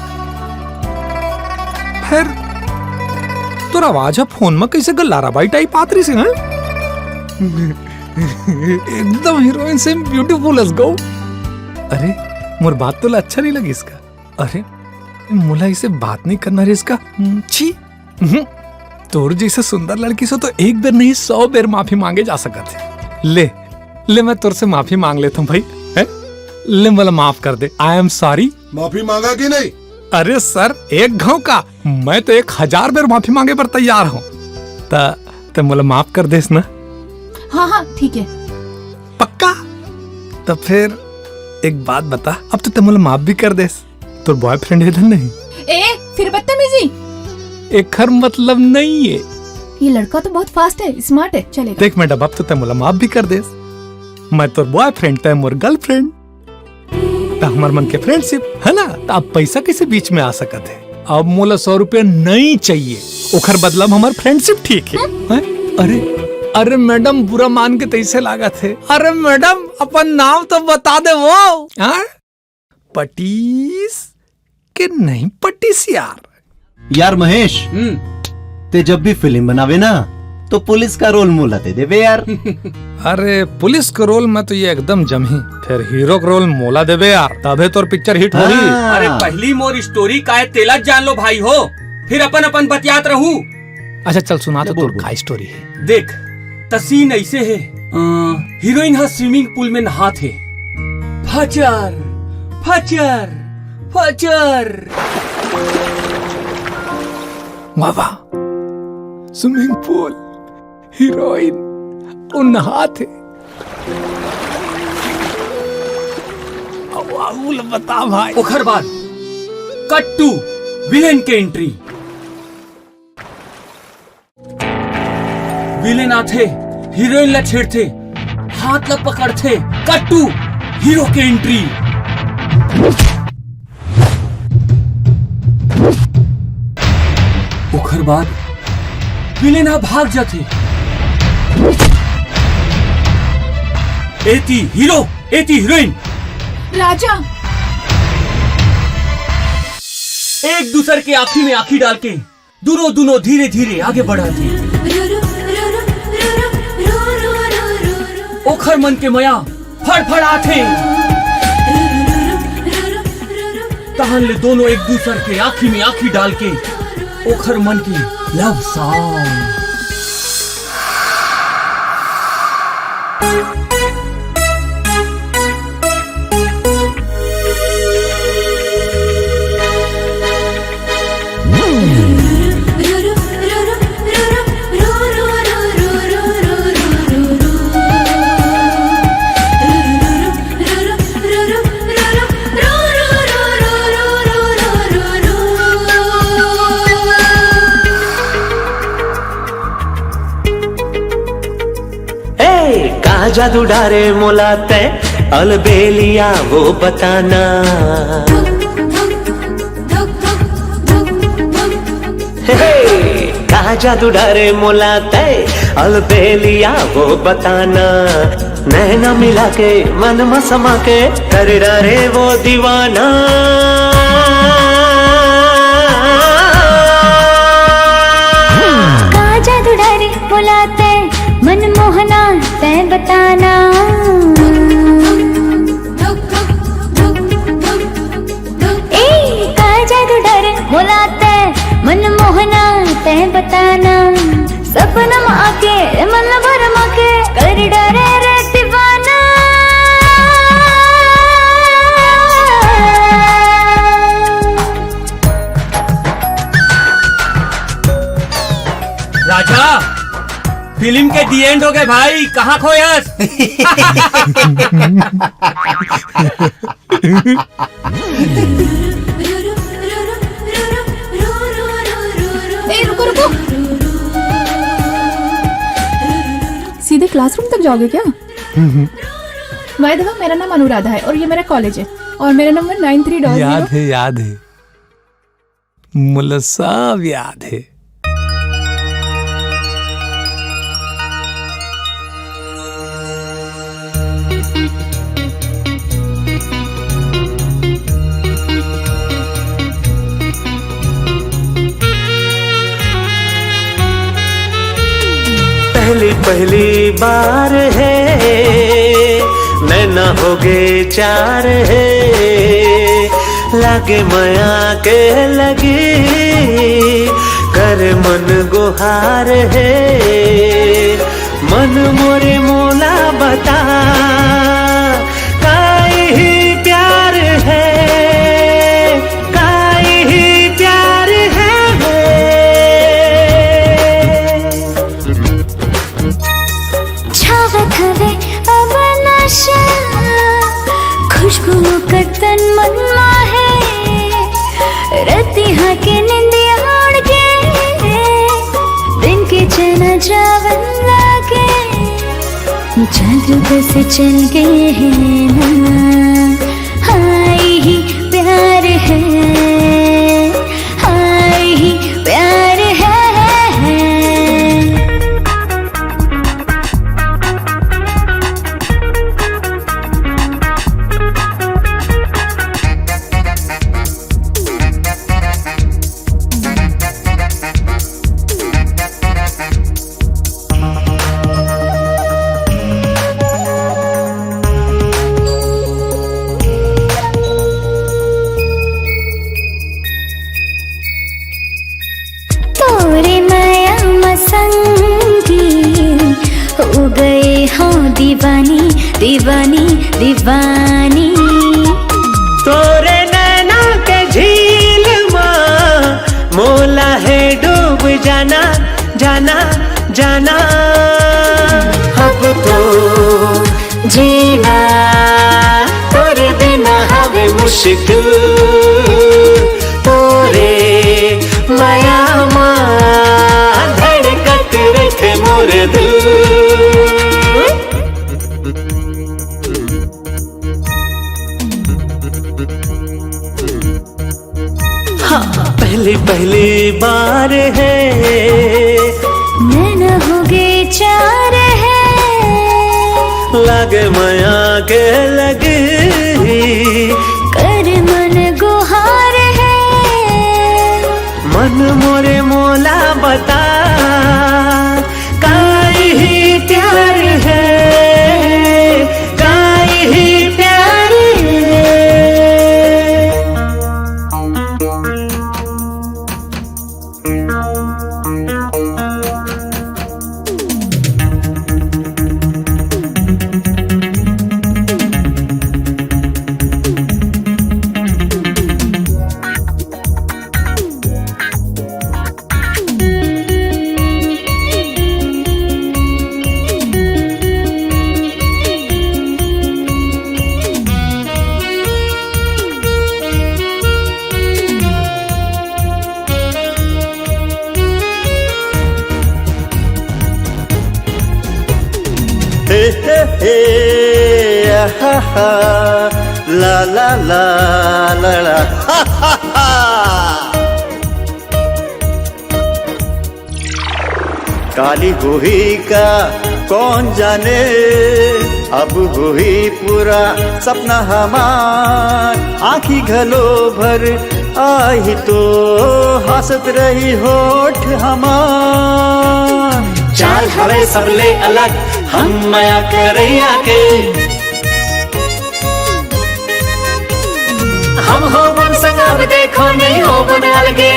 फेर तोर आवाज ह फोन म कइसे गल्लारा बाई टाइप आत रहिस हे, हैं? एकदम हीरोइन से ब्यूटीफुल हंस गऊ। अरे, मोर बात तोला अच्छा नहीं लगिस का? अरे, मोला इसे बात नहीं करना रहिस का? हम्म, छी। हम्म। तोर जइसे सुंदर लड़की से तो एक बेर नहीं, सौ बेर माफी मांगे जा सकत हे। ले, ले, मैं तोर से माफी मांग लेथंव भाई, हैं? ले, मोला माफ कर दे, I am sorry। माफी मांगा कि नहीं? अरे सर, एक घांव का, मैं तो एक हजार बेर माफी मांगे बर तैयार हंव। त, त मोला माफ कर देस ना? हाँ, हाँ, ठीक है। पक्का? त फेर एक बात बता, अब तो ते मोला माफ भी कर देस। तोर बॉयफ्रेंड हे धन नहीं? ए, फिर बदतमीजी। एखर मतलब नहीं है। ये लड़का तो बहुत फास्ट है, स्मार्ट है, चलेगा। देख मैडम, अब तो ते मोला माफ भी कर देस। मैं तोर बॉयफ्रेंड, ते मोर गर्लफ्रेंड। त हमर मन के फ्रेंडशिप है ना, त अब पैसा कइसे बीच में आ सकत हे? अब मोला सौ रुपया नहीं चाहिए, ओखर बदला में हमर फ्रेंडशिप ठीक है। हैं? अरे, अरे मैडम, बुरा मान के तइसे लागत हे। अरे मैडम, अपन नाम तो बता दे वो। हाँ? पटीस के नहीं पटीस यार। यार महेश, हम्म। ते जब भी फिल्म बनावे ना, तो पुलिस का रोल मोला दे देबे यार। अरे, पुलिस के रोल में तो ये एकदम जमही, फेर हीरो के रोल मोला देबे यार, तभे तोर पिक्चर हिट होही। हाँ। अरे, पहली मोर स्टोरी काय तेला जान लो भाई हो, फिर अपन अपन बतियात रहू। अच्छा चल सुना तो बोल, तोर बोल। का स्टोरी हे। देख, त सीन ऐसे हे, अ, हीरोइन ह स्विमिंग पूल में नहात हे। फचर, फचर, फचर। वाह, वाह। स्विमिंग पूल, हीरोइन, अउ नहात हे। अब आगू ल बता भाई। ओखर बाद cut to विलेन के एंट्री। विलेन आथे, हीरोइन ला छेड़थे, हाथ ला पकड़थे, cut to हीरो के एंट्री। ओखर बाद विलेन ह भाग जाथे। एती हीरो, एती हीरोइन। राजा। एक दूसर के आँखी में आँखी डाल के दुनों, दुनों धीरे धीरे आगे बढ़त हे। ओखर मन के मया फड़फड़ात हे। तहन ले दोनों एक दूसर के आँखी में आँखी डाल के ओखर मन के लव सॉन्ग। ए, का जादू डारे मोला तै, अलबेलिया वो बताना। हे, हे, का जादू डारे मोला तै, अलबेलिया वो बताना। नैना मिला के, मन में समा के, कर डारे वो दीवाना। का जादू डारे मोला तै, मनमोहना तै बताना। मोला ते मनमोहना, ते बताना, सपना म आके मन भरमा के कर डारे रे दीवाना। राजा, फिल्म के दी एंड हो गए भाई, कहाँ खोयस? ए, रुको, रुको। सीधे क्लासरूम तक जाओगे क्या? बाय द वे, मेरा नाम अनुराधा है और ये मेरा कॉलेज है और मेरा नंबर नाइन थ्री डॉट याद है, याद है, मोला सब याद है। पहली पहली बार है, नैना हो गए चार है, लागे मया के लगी, कर मन गुहार है। मन मोरे मोला बता, काई ही प्यार है, काई ही प्यार है। छावत हवे अब नशा, खुशबू कर तन मन मा है। रतिहा के निंदिया उड़ के, दिन के चैना जावन लागे। जादू बस चल गए हैं ना, हाय ही प्यार है, हाय ही प्यार है। तोरे मया मसंगी हो गए हो दीवानी, दीवानी, दीवानी। तोरे नैना के झील मा मोला है डूब जाना, जाना, जाना। अब तो जीना तोरे बिना हवे मुश्किल, तोरे मया मा धड़कत रखे मोर दिल। हाँ, पहली पहली बार है। नैना हो गए चार है। लागे मया के लगी। कर मन गुहार है। मन मोरे मोला बता, काई ही प्यार है, काई ही प्यार है। हे, हे, हे, आहा, हा, ला, ला, ला, ला, ला, हा, हा, हा। काली होही का कौन जाने, अब होही पूरा सपना हमार। आँखी घलो भर आही तो हंसत रही होठ हमार। चाल हवे सबले अलग हम मया करैया के। हम होबन संग अब देखो नहीं होबन अलगे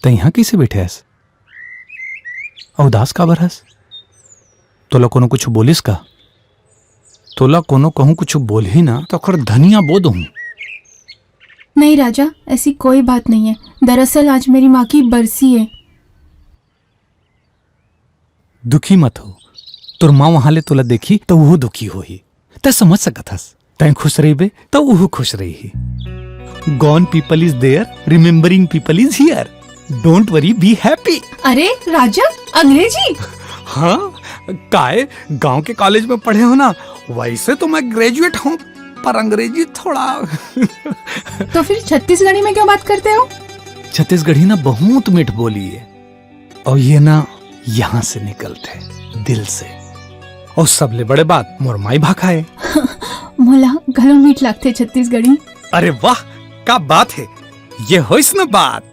इहाँ कइसे बइठे हस? अउ उदास काबर हस? तोला कोनो कुछु बोलिस का? तोला कोनो कहूँ कुछु बोलही ना, त ओखर धनिया बो दूहूँ। नहीं राजा, ऐसी कोई बात नहीं है। दरअसल आज मेरी माँ की बरसी है। दुखी मत हो, तोर माँ वहाँ ले तोला देखही, त उहू दुखी होही। तैं समझ सकत हस, तैं खुश रहिबे, त उहू खुश रहिही। Gone people is there, remembering people is here. Don't worry, be happy. अरे राजा, अंग्रेजी? हाँ, काय गांव के कॉलेज में पढ़े हो ना, वैसे तो मैं ग्रेजुएट हूँ, पर अंग्रेजी थोड़ा तो फिर छत्तीसगढ़ी में क्यों बात करते हो? छत्तीसगढ़ी ना बहुत मीठ बोली है, और ये ना यहाँ से निकलथे, दिल से। और सबले बड़े बात, मोर माई भाखा है। मोला घलो मीठ लागथे छत्तीसगढ़ी। अरे वाह, का बात है, ये होइस न बात।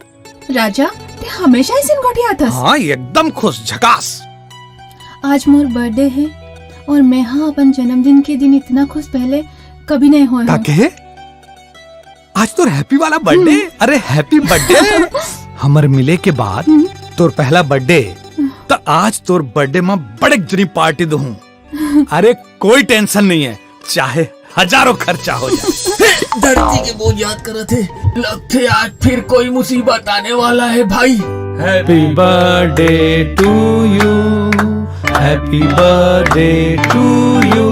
राजा, तैं हमेशा अइसन गोठियाथस। हाँ, एकदम खुश, झकास। आज मोर बर्थडे है और मैं हा अपन जन्मदिन के दिन इतना खुश पहले कभी नहीं होए हूँ। कहे? आज तोर हैप्पी वाला बर्थडे? हम्म। अरे, हैप्पी बर्थडे। हमर मिले के बाद हम्म। तोर पहला बर्थडे, त आज तोर बर्थडे में बड़े जनी पार्टी दूहूँ। अरे, कोई टेंशन नहीं है, चाहे हजारों खर्चा हो जाए। धरती के बोझ याद करत हे, लगथे आज फिर कोई मुसीबत आने वाला है भाई। Happy birthday to you, happy birthday to you,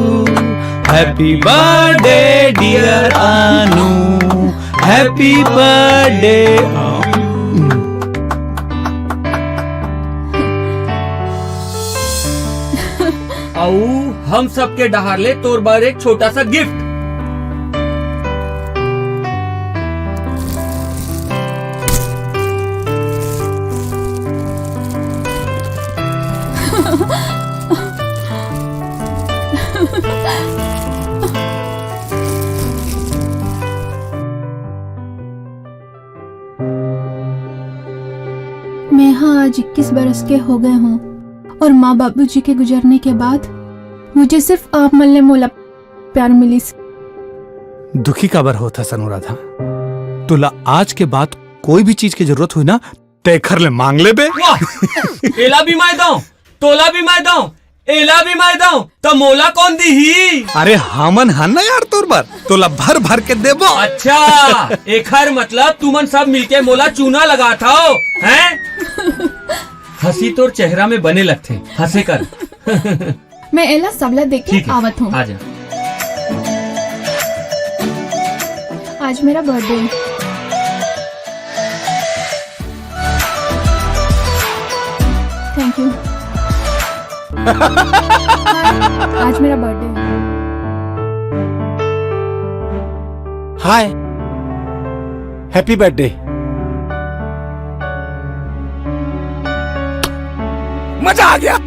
happy birthday dear Anu, happy birthday। अऊ हम सबके डहार ले तोर बर एक छोटा सा गिफ्ट। मैं हा आज इक्कीस बरस के हो गए हूँ और माँ बाबूजी के गुजरने के बाद मुझे सिर्फ आप मन ले मोला प्यार मिलिस। दुखी काबर होत हस अनुराधा? तोला आज के बाद कोई भी चीज के जरूरत होही ना, तेखर ले मांग लेबे। वाह! एला भी मैं दऊं, तोला भी मैं दऊं, एला भी मैं दऊं, त मोला कौन दीही? अरे हमन हन ना यार तोर बर, तोला भर भर के देबो। अच्छा, एखर मतलब तुमन सब मिलके मोला चूना लगात हव, हैं? हंसी तोर चेहरा में बने लगथे, हंसे कर। मैं एला सबला देख के ठीक है, आवत हूँ। आ जा। आज मेरा बर्थडे है। Thank you. आज मेरा बर्थडे है। हाय, हैप्पी बर्थडे। मजा आ गया।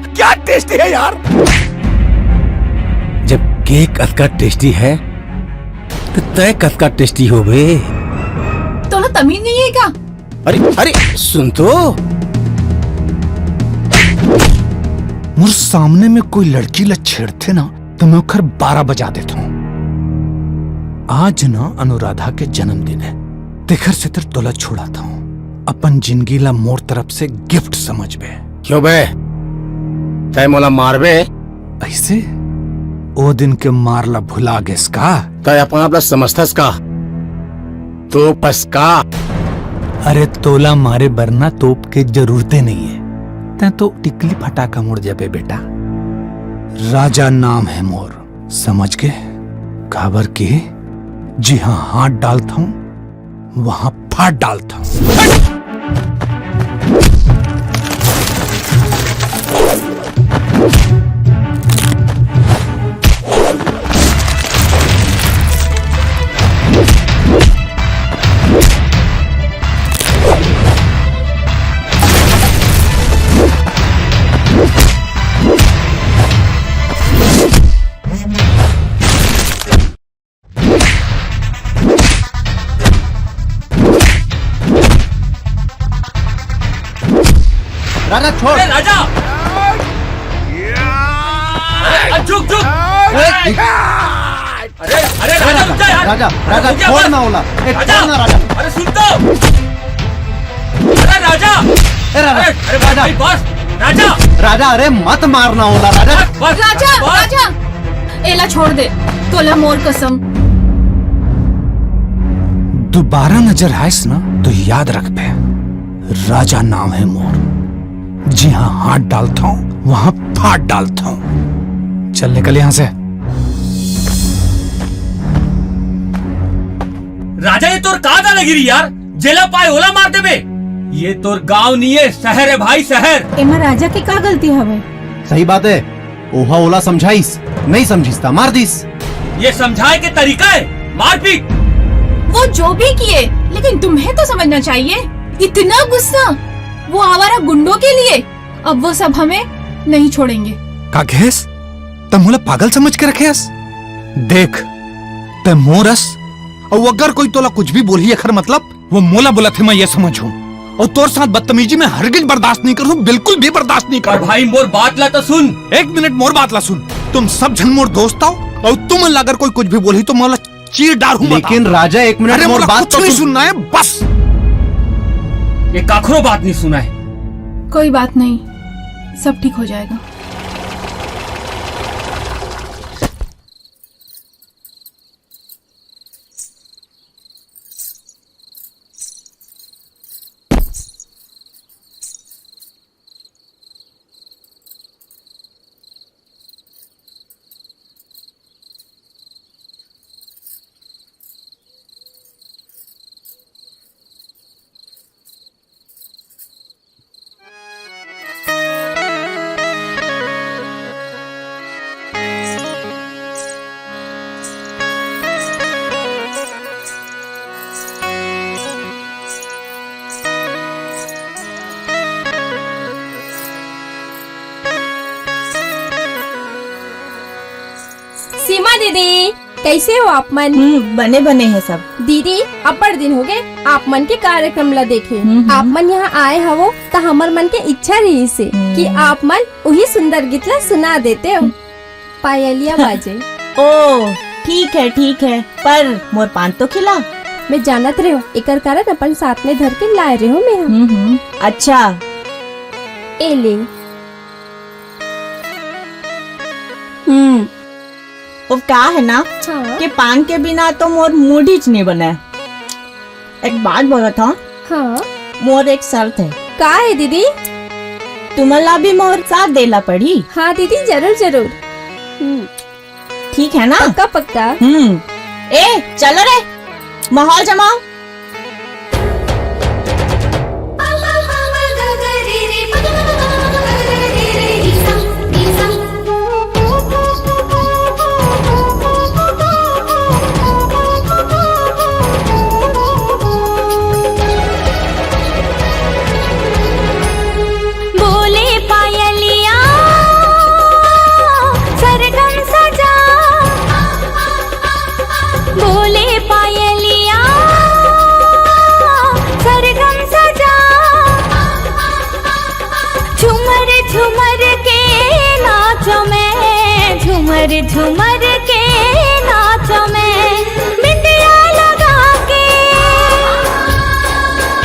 क्या टेस्टी है यार। जब केक अतका टेस्टी है, तो तय कतका टेस्टी होबे। तोला तमीज नहीं है क्या? अरे, अरे, सुन तो। मोर सामने में कोई लड़की ला छेड़थे ना, तो मैं ओखर बारह बजा देथों। आज ना अनुराधा के जन्मदिन है, तेखर सेती तोला छुड़ाथों। अपन जिंदगी ला मोर तरफ से गिफ्ट समझबे। क्यों बे? तय मोला मारबे? ऐसे? ओ दिन के मार ला भुला गेस का? तय अपन आप ला समझथस का? तोपस का? अरे तोला मारे बर ना तोप के जरूरते नहीं है। तय तो टिकली फटाका मुड़ जाबे बेटा। राजा नाम है मोर, समझ गे? काबर के जिहाँ हाथ डालथों, वहाँ फाड़ डालथों। राजा, छोड़। अरे, राजा! अरे, झुक, झुक! अरे, अरे, अरे, राजा, राजा, रुक जा यार। राजा, राजा, हो गया छोड़ बस। ना ओला। ए, राजा! छोड़ ना, राजा। अरे, सुन तो। राजा! ए, राजा! अरे, अरे, राजा! भाई, बस! राजा! राजा, अरे, मत मारना ओला, राजा! बस, बस, राजा, बस! राजा! एला छोड़ दे, तोला मोर कसम। दोबारा नजर आइस ना, तो याद रखबे, राजा नाम हे मोर। जिहाँ हाथ डालथंव, वहाँ फाड़ डालथंव। चल, निकल यहाँ से। राजा, ये तोर का दादागिरी यार? जेला पाए ओला मार देबे। ये तोर गांव नहीं है, शहर है भाई, शहर। एमा राजा के का गलती हवे? सही बात है, ओहा ओला समझाइस, नहीं समझिस ता मार दिस। ये समझाए के तरीका है मारपीट। वो जो भी किए, लेकिन तुम्हें तो समझना चाहिए, इतना गुस्सा वो आवारा गुंडों के लिए। अब वो सब हमें नहीं छोड़ेंगे। का कहेस? त मोला पागल समझ के रखे हस? देख, तै मोर अस, अउ अगर कोई तोला कुछ भी बोलही, एखर मतलब वो मोला बोलत हे, मैं ये समझहूं। अउ तोर साथ बदतमीजी मैं हरगिज बर्दाश्त नहीं करहूं, बिल्कुल भी बर्दाश्त नहीं करहूं। भाई, मोर बात ला तो सुन। एक मिनट, मोर बात ला सुन। तुम सब झन मोर दोस्त हो, अउ तुमन ला अगर कोई कुछ भी बोलही, तो मोला चीर डारहूं, बता। लेकिन राजा, एक मिनट, अरे, मोर मोला बात कुछ तो नहीं सुन। सुनना है, बस। ये काखरो बात नहीं सुना है। कोई बात नहीं, सब ठीक हो जाएगा। सीमा दीदी, कैसे हो आप मन? हम्म, बने बने हैं सब। दीदी, अब्बड़ दिन हो गए आप मन के कार्यक्रम ला देखे। हम्म, हम्म। आप मन यहाँ आए हवो त हमर मन के इच्छा रहिस हे हम्म। कि आप मन उही सुंदर गीत ला सुना देते हो। हम्म। पायलिया बाजे। ओ, ठीक है, ठीक है, पर मोर पान तो खिला। मैं जानत रहे हो, एकर कारण अपन साथ में धर के लाए रहे हो मैं। हम्म, हम्म, अच्छा। ए ले। हम्म। वो का है ना हाँ। कि पान के बिना तो मोर मूड ही नहीं बने। एक बात बोलत हंव। हाँ। मोर एक शर्त है। का है दीदी? तुमन ला भी मोर साथ देला पड़ी। हाँ दीदी, जरूर जरूर। हम्म। ठीक है ना? पक्का पक्का। हम्म। ए, चलो रे, माहौल जमाओ। बोले पायलिया सरगम सजा, बोले पायलिया सरगम सजा, झूमर झूमर के नाचो मैं, झूमर झूमर के नाचो मैं, बिंदिया लगा के,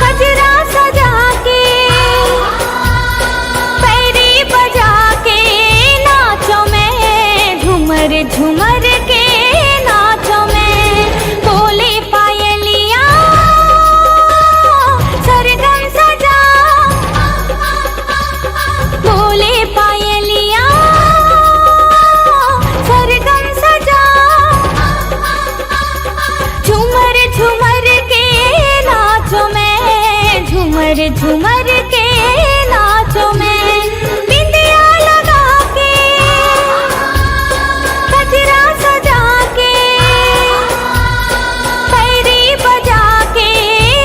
गजरा सजा के, पैरी बजा के नाचो मैं, झूमर झूमर के नाचो मैं, बोले पायलिया सरगम सजा, बोले पायलिया सरगम सजा, झूमर झूमर के नाचो मैं, झूमर झूमर के नाचो मैं, बिंदिया लगा के, गजरा सजा के, पैरी बजा के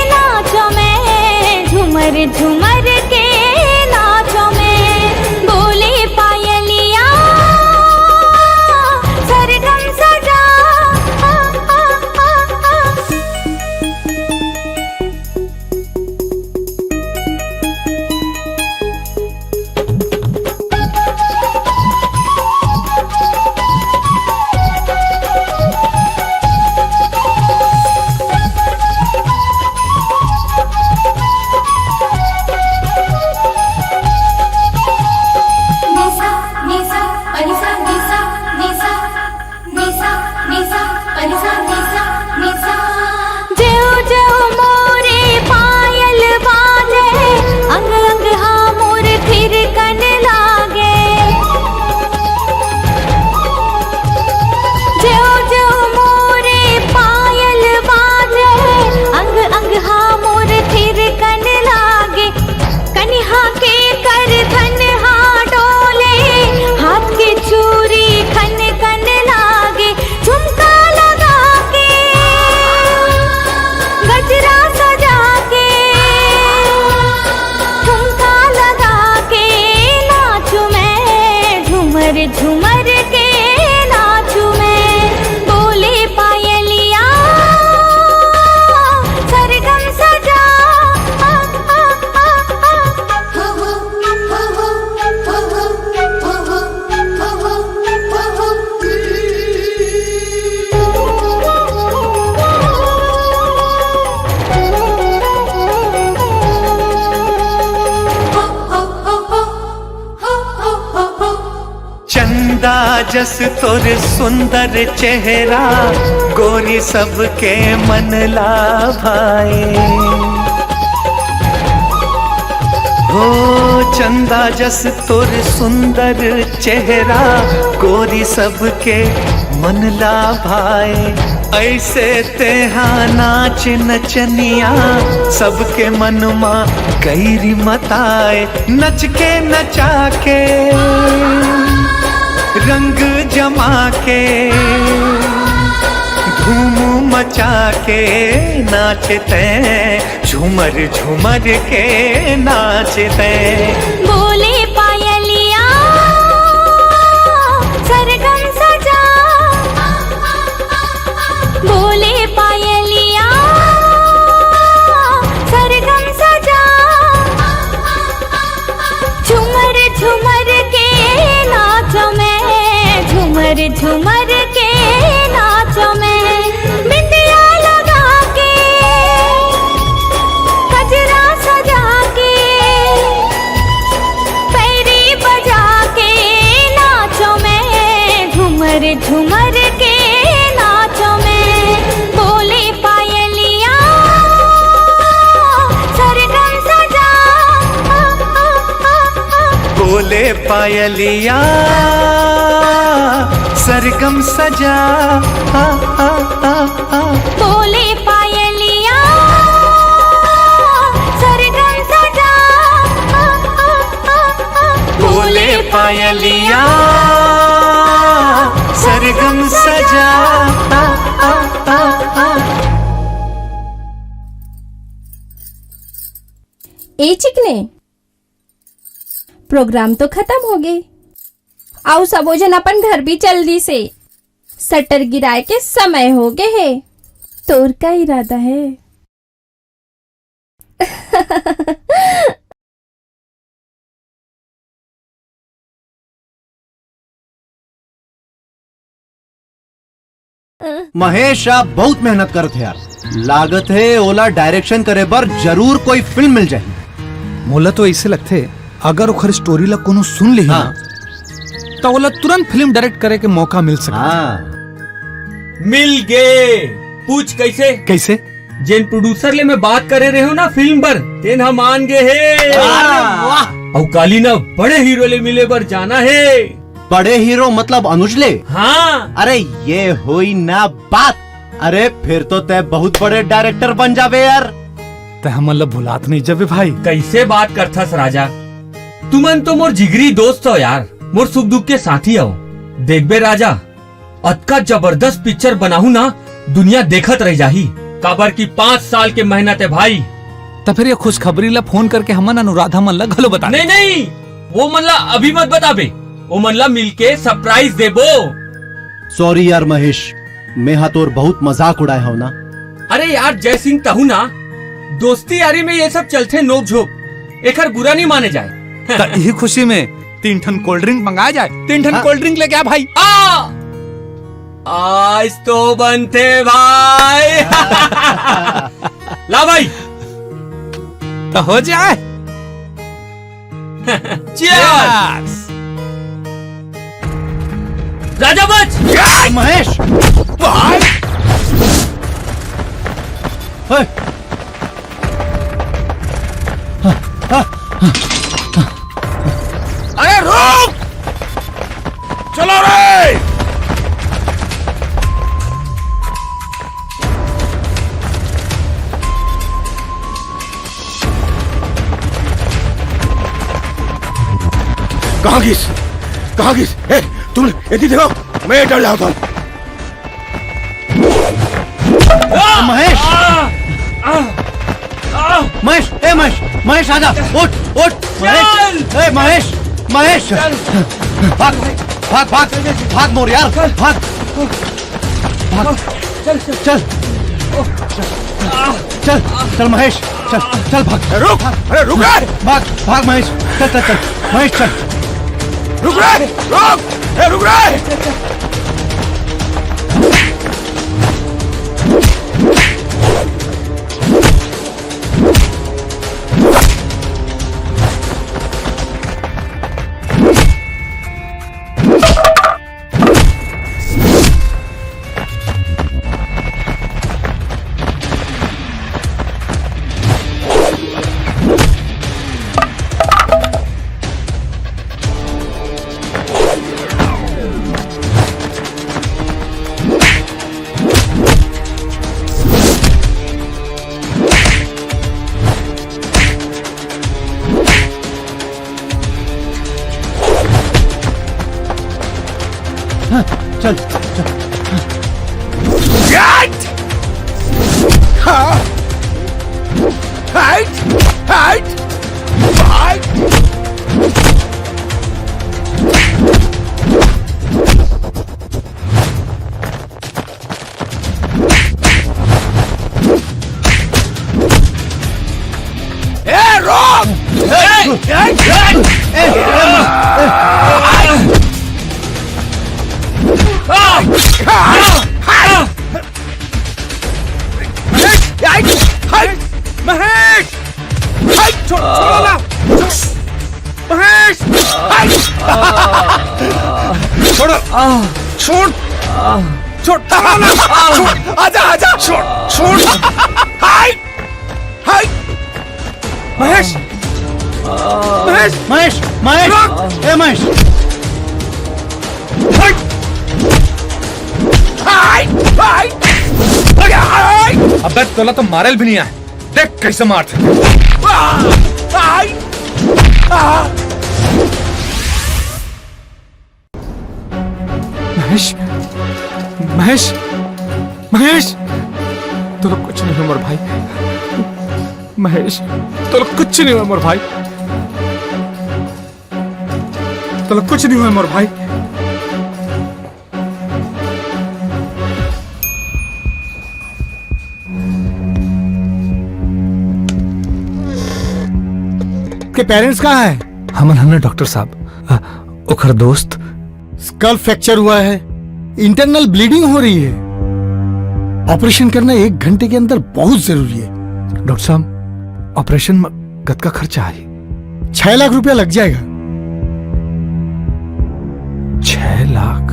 नाचो मैं, झूमर झूमर के नाचो मैं, बोले पायलिया सरगम सजा। दा जस तोर सुंदर चेहरा, गोरी सबके मन ला भाए। हो चंदा जस तोर सुंदर चेहरा, गोरी सबके मन ला भाए। ऐसे तेहा नाच नचनिया, सबके मन मा गैरी मताए। नच के नचा के, रंग जमा के, धूम मचा के नाचते, झूमर झूमर के नाचते। बोले पायलिया, सरगम सजा। बोले पायलिया, सरगम सजा। झूमर झूमर के नाच में, झूमर झूमर के नाच में। बिंदिया लगा के, गजरा सजा के, पैरी बजा के नाच में। झूमर झूमर के नाच में। बोले पायलिया, सरगम सजा। बोले पायलिया, सरगम सजा। आ, आ, आ, आ। बोले पायलिया, सरगम सजा। आ, आ, आ, आ। बोले पायलिया, सरगम सजा। आ, आ, आ, आ। ए चिकने, प्रोग्राम तो खत्म हो गे। आऊ सबो झन अपन घर भी चल दिस हे। शटर गिराए के समय हो गे हे। तोर का इरादा हे? महेश, आप बहुत मेहनत करत हे यार। लागत हे ओला डायरेक्शन करे बर जरूर कोई फिल्म मिल जाही। मोला तो ऐसे लगथे, अगर ओखर स्टोरी ला कोनो सुन लेही हाँ। ना, त ओला तुरंत फिल्म डायरेक्ट करे के मौका मिल सकथे। हाँ। मिल गे। पूछ कैसे? कैसे? जेन प्रोड्यूसर ले मैं बात करे रहे हूँ ना फिल्म बर, तेन ह मान गे हे। अरे वाह। अउ काली ना बड़े हीरो ले मिले बर जाना हे। बड़े हीरो मतलब अनुज ले? हाँ। अरे ये होई ना बात। अरे फिर तो तै बहुत बड़े डायरेक्टर बन जाबे यार। तै हमन ला भुलात नहीं जाबे भाई। कैसे बात करथस राजा? तुमन तो मोर जिगरी दोस्त हो यार, मोर सुख दुख के साथी हो। देखबे राजा, अतका जबरदस्त पिक्चर बनाहू ना, दुनिया देखत रह जाही। काबर कि पाँच साल के मेहनत हे भाई। त फिर ये खुशखबरी ला फोन करके हमन अनुराधा मन ला घलो बता दे। नहीं, नहीं, वो मन ला अभी मत बताबे, वो मन ला मिलके सरप्राइज देबो। सॉरी यार महेश, मैं हा तोर बहुत मजाक उड़ाए हव ना। अरे यार जय सिंह, तहू ना, दोस्ती यारी में ये सब चलथे नोक झोंक, एखर बुरा नहीं माने जाए। त इही खुशी में तीन ठन कोल्ड ड्रिंक मंगाए जाए। तीन ठन हाँ। कोल्ड ड्रिंक लेके आ भाई। आ! आज तो बनथे भाई। ला भाई। त हो जाए। Cheers। राजा बच। महेश। भाई। हे। अरे रुक! चलो रे! कहाँ गिस? कहाँ गिस? ए, तुम एती देखो, मैं डर जाता हूँ। महेश! महेश, ए महेश, महेश आजा, उठ, उठ, महेश, ए महेश, महेश, भाग, भाग, भाग, भाग मोर यार, भाग, भाग, चल, चल, चल, चल महेश, चल, चल भाग, रुक, अरे रुक रे, भाग, भाग महेश, चल, चल, चल, महेश चल, रुक रे, रुक, ए रुक रे। ए, रोक! ए, ए, ए, ए, महेश! महेश! हट! छोड़, छोड़ो ना! महेश! हट! छोड़ो! छोड़! छोड़! छोड़ो ना! छोड़! आजा, आजा! छोड़! छोड़! हट! हट! महेश! महेश! महेश! महेश! रुक! ए, महेश! हट! हट! हट! अबे, तोला तो मारेल भी नहीं आए। देख कैसे मारथे। महेश, महेश, महेश, तोला कुछ नहीं हुआ मोर भाई। महेश, तोला कुछ नहीं हुआ मोर भाई। तोला कुछ नहीं हुआ मोर भाई। के पेरेंट्स कहाँ है? हमन हन डॉक्टर साहब, अ, ओकर दोस्त। स्कल फ्रैक्चर हुआ है, इंटरनल ब्लीडिंग हो रही है। ऑपरेशन करना एक घंटे के अंदर बहुत जरूरी है। डॉक्टर साहब, ऑपरेशन में कतका खर्चा आही? छह लाख रुपया लग जाएगा। छह लाख?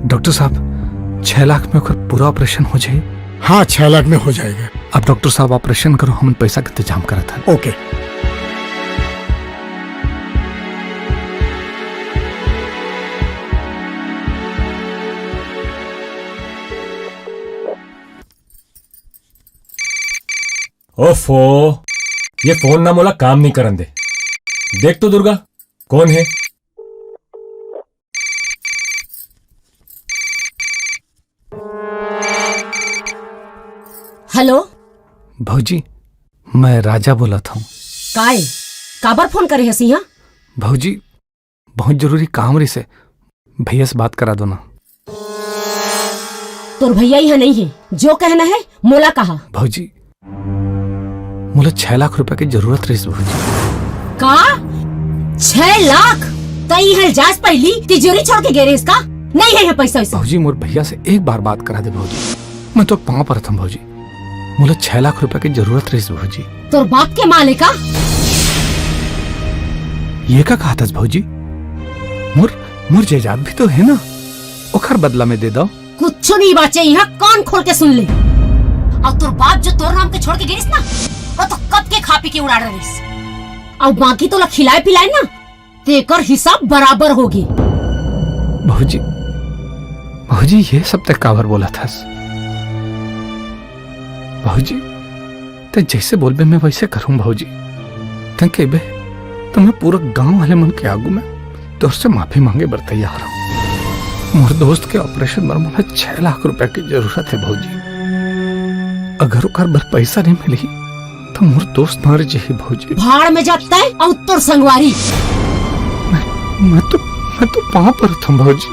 डॉक्टर साहब, छह लाख में ओकर पूरा ऑपरेशन हो जाए? हाँ, छह लाख में हो जाएगा। अब डॉक्टर साहब ऑपरेशन करो, हमन पैसा के इंतजाम करत हन। ओके। ओफो, ये फोन ना मोला काम नहीं करन दे। देख तो दुर्गा, कौन है? हेलो। भौजी, मैं राजा बोलत हूँ। काय? काबर फोन करे हस इहाँ? भौजी, बहुत जरूरी काम रहिसे, भैया से बात करा दो ना। तोर भैया इहाँ नहीं है, जो कहना है मोला कहा। भौजी, मोला छह लाख रुपया के जरूरत रहिस भौजी। का? छह लाख? तई इहाँ जास पहली तिजोरी छोड़ के गे रहिस का? नहीं है यहाँ पैसा वैसा। भौजी, मोर भैया से एक बार बात करा दे भौजी, मैं तो पाँव परत हूँ भौजी। मोला छह लाख रुपया के जरूरत रहिस भौजी। तोर बाप के माल है का? ये का कहत हस भौजी? मोर, मोर जायदाद भी तो है ना, ओखर बदला में दे दो। कुछ नहीं बाचे यहाँ, कान खोल के सुन ले। और तोर बाप जो तोर नाम के छोड़ के गिरिस ना, वो तो कब के खा पी के उड़ा रहिस। और बाकी तोला खिलाए पिलाए ना, तेकर हिसाब बराबर होगी। भौजी, भौजी, ये सब तै काबर बोलत हस? भौजी, तै जैसे बोलबे मैं वैसे करूँ भौजी। तै कहबे तो मैं पूरा गांव वाले मन के आगू में तोर से माफी मांगे बर तैयार हूँ। मोर दोस्त के ऑपरेशन बर मोला छह लाख रुपया के जरूरत है भौजी। अगर ओकर बर पैसा नहीं मिली तो मोर दोस्त मर जाही भौजी। भाड़ में जा तै अउ तोर संगवारी। मैं, मैं तो, मैं तो पाँव परत हूँ भौजी।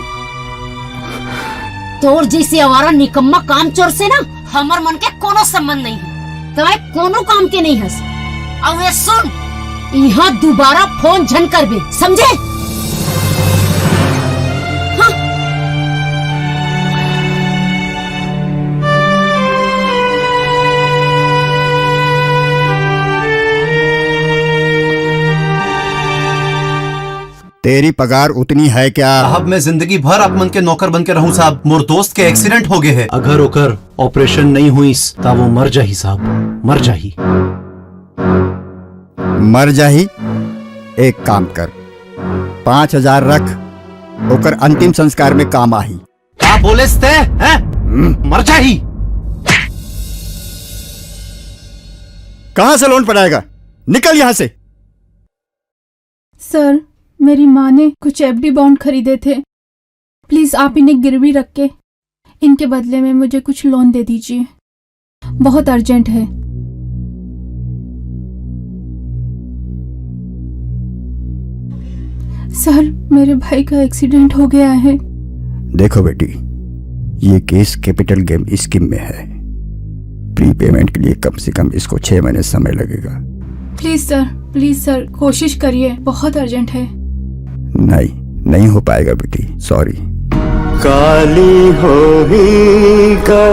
तोर जैसे आवारा निकम्मा कामचोर से ना हमर मन के कोनो संबंध नहीं है। तै कोनो काम के नहीं हस। अउ ये सुन, इहाँ दोबारा फोन झन करबे, समझे? हाँ। तेरी पगार उतनी है क्या? साहब, मैं जिंदगी भर आप मन के नौकर बन के रहूं साहब। मोर दोस्त के एक्सीडेंट हो गए है। अगर ओकर ऑपरेशन नहीं हुईस, ता वो मर जाही साहब, मर जाही। मर जाही? एक काम कर, पाँच हजार रख, ओकर अंतिम संस्कार में काम आही। का बोलेस तै, हैं? हम्म। मर जाही। कहाँ से लोन पटाएगा? निकल यहाँ से। सर, मेरी माँ ने कुछ एफडी बॉन्ड खरीदे थे। प्लीज, आप इन्हें गिरवी रख के इनके बदले में मुझे कुछ लोन दे दीजिए, बहुत अर्जेंट है। सर, मेरे भाई का एक्सीडेंट हो गया है। देखो बेटी, ये केस कैपिटल गेम स्कीम में है। प्रीपेमेंट के लिए कम से कम इसको छह महीने समय लगेगा। प्लीज सर, प्लीज सर, कोशिश करिए, बहुत अर्जेंट है। नहीं, नहीं हो पाएगा बेटी, सॉरी। काली होही का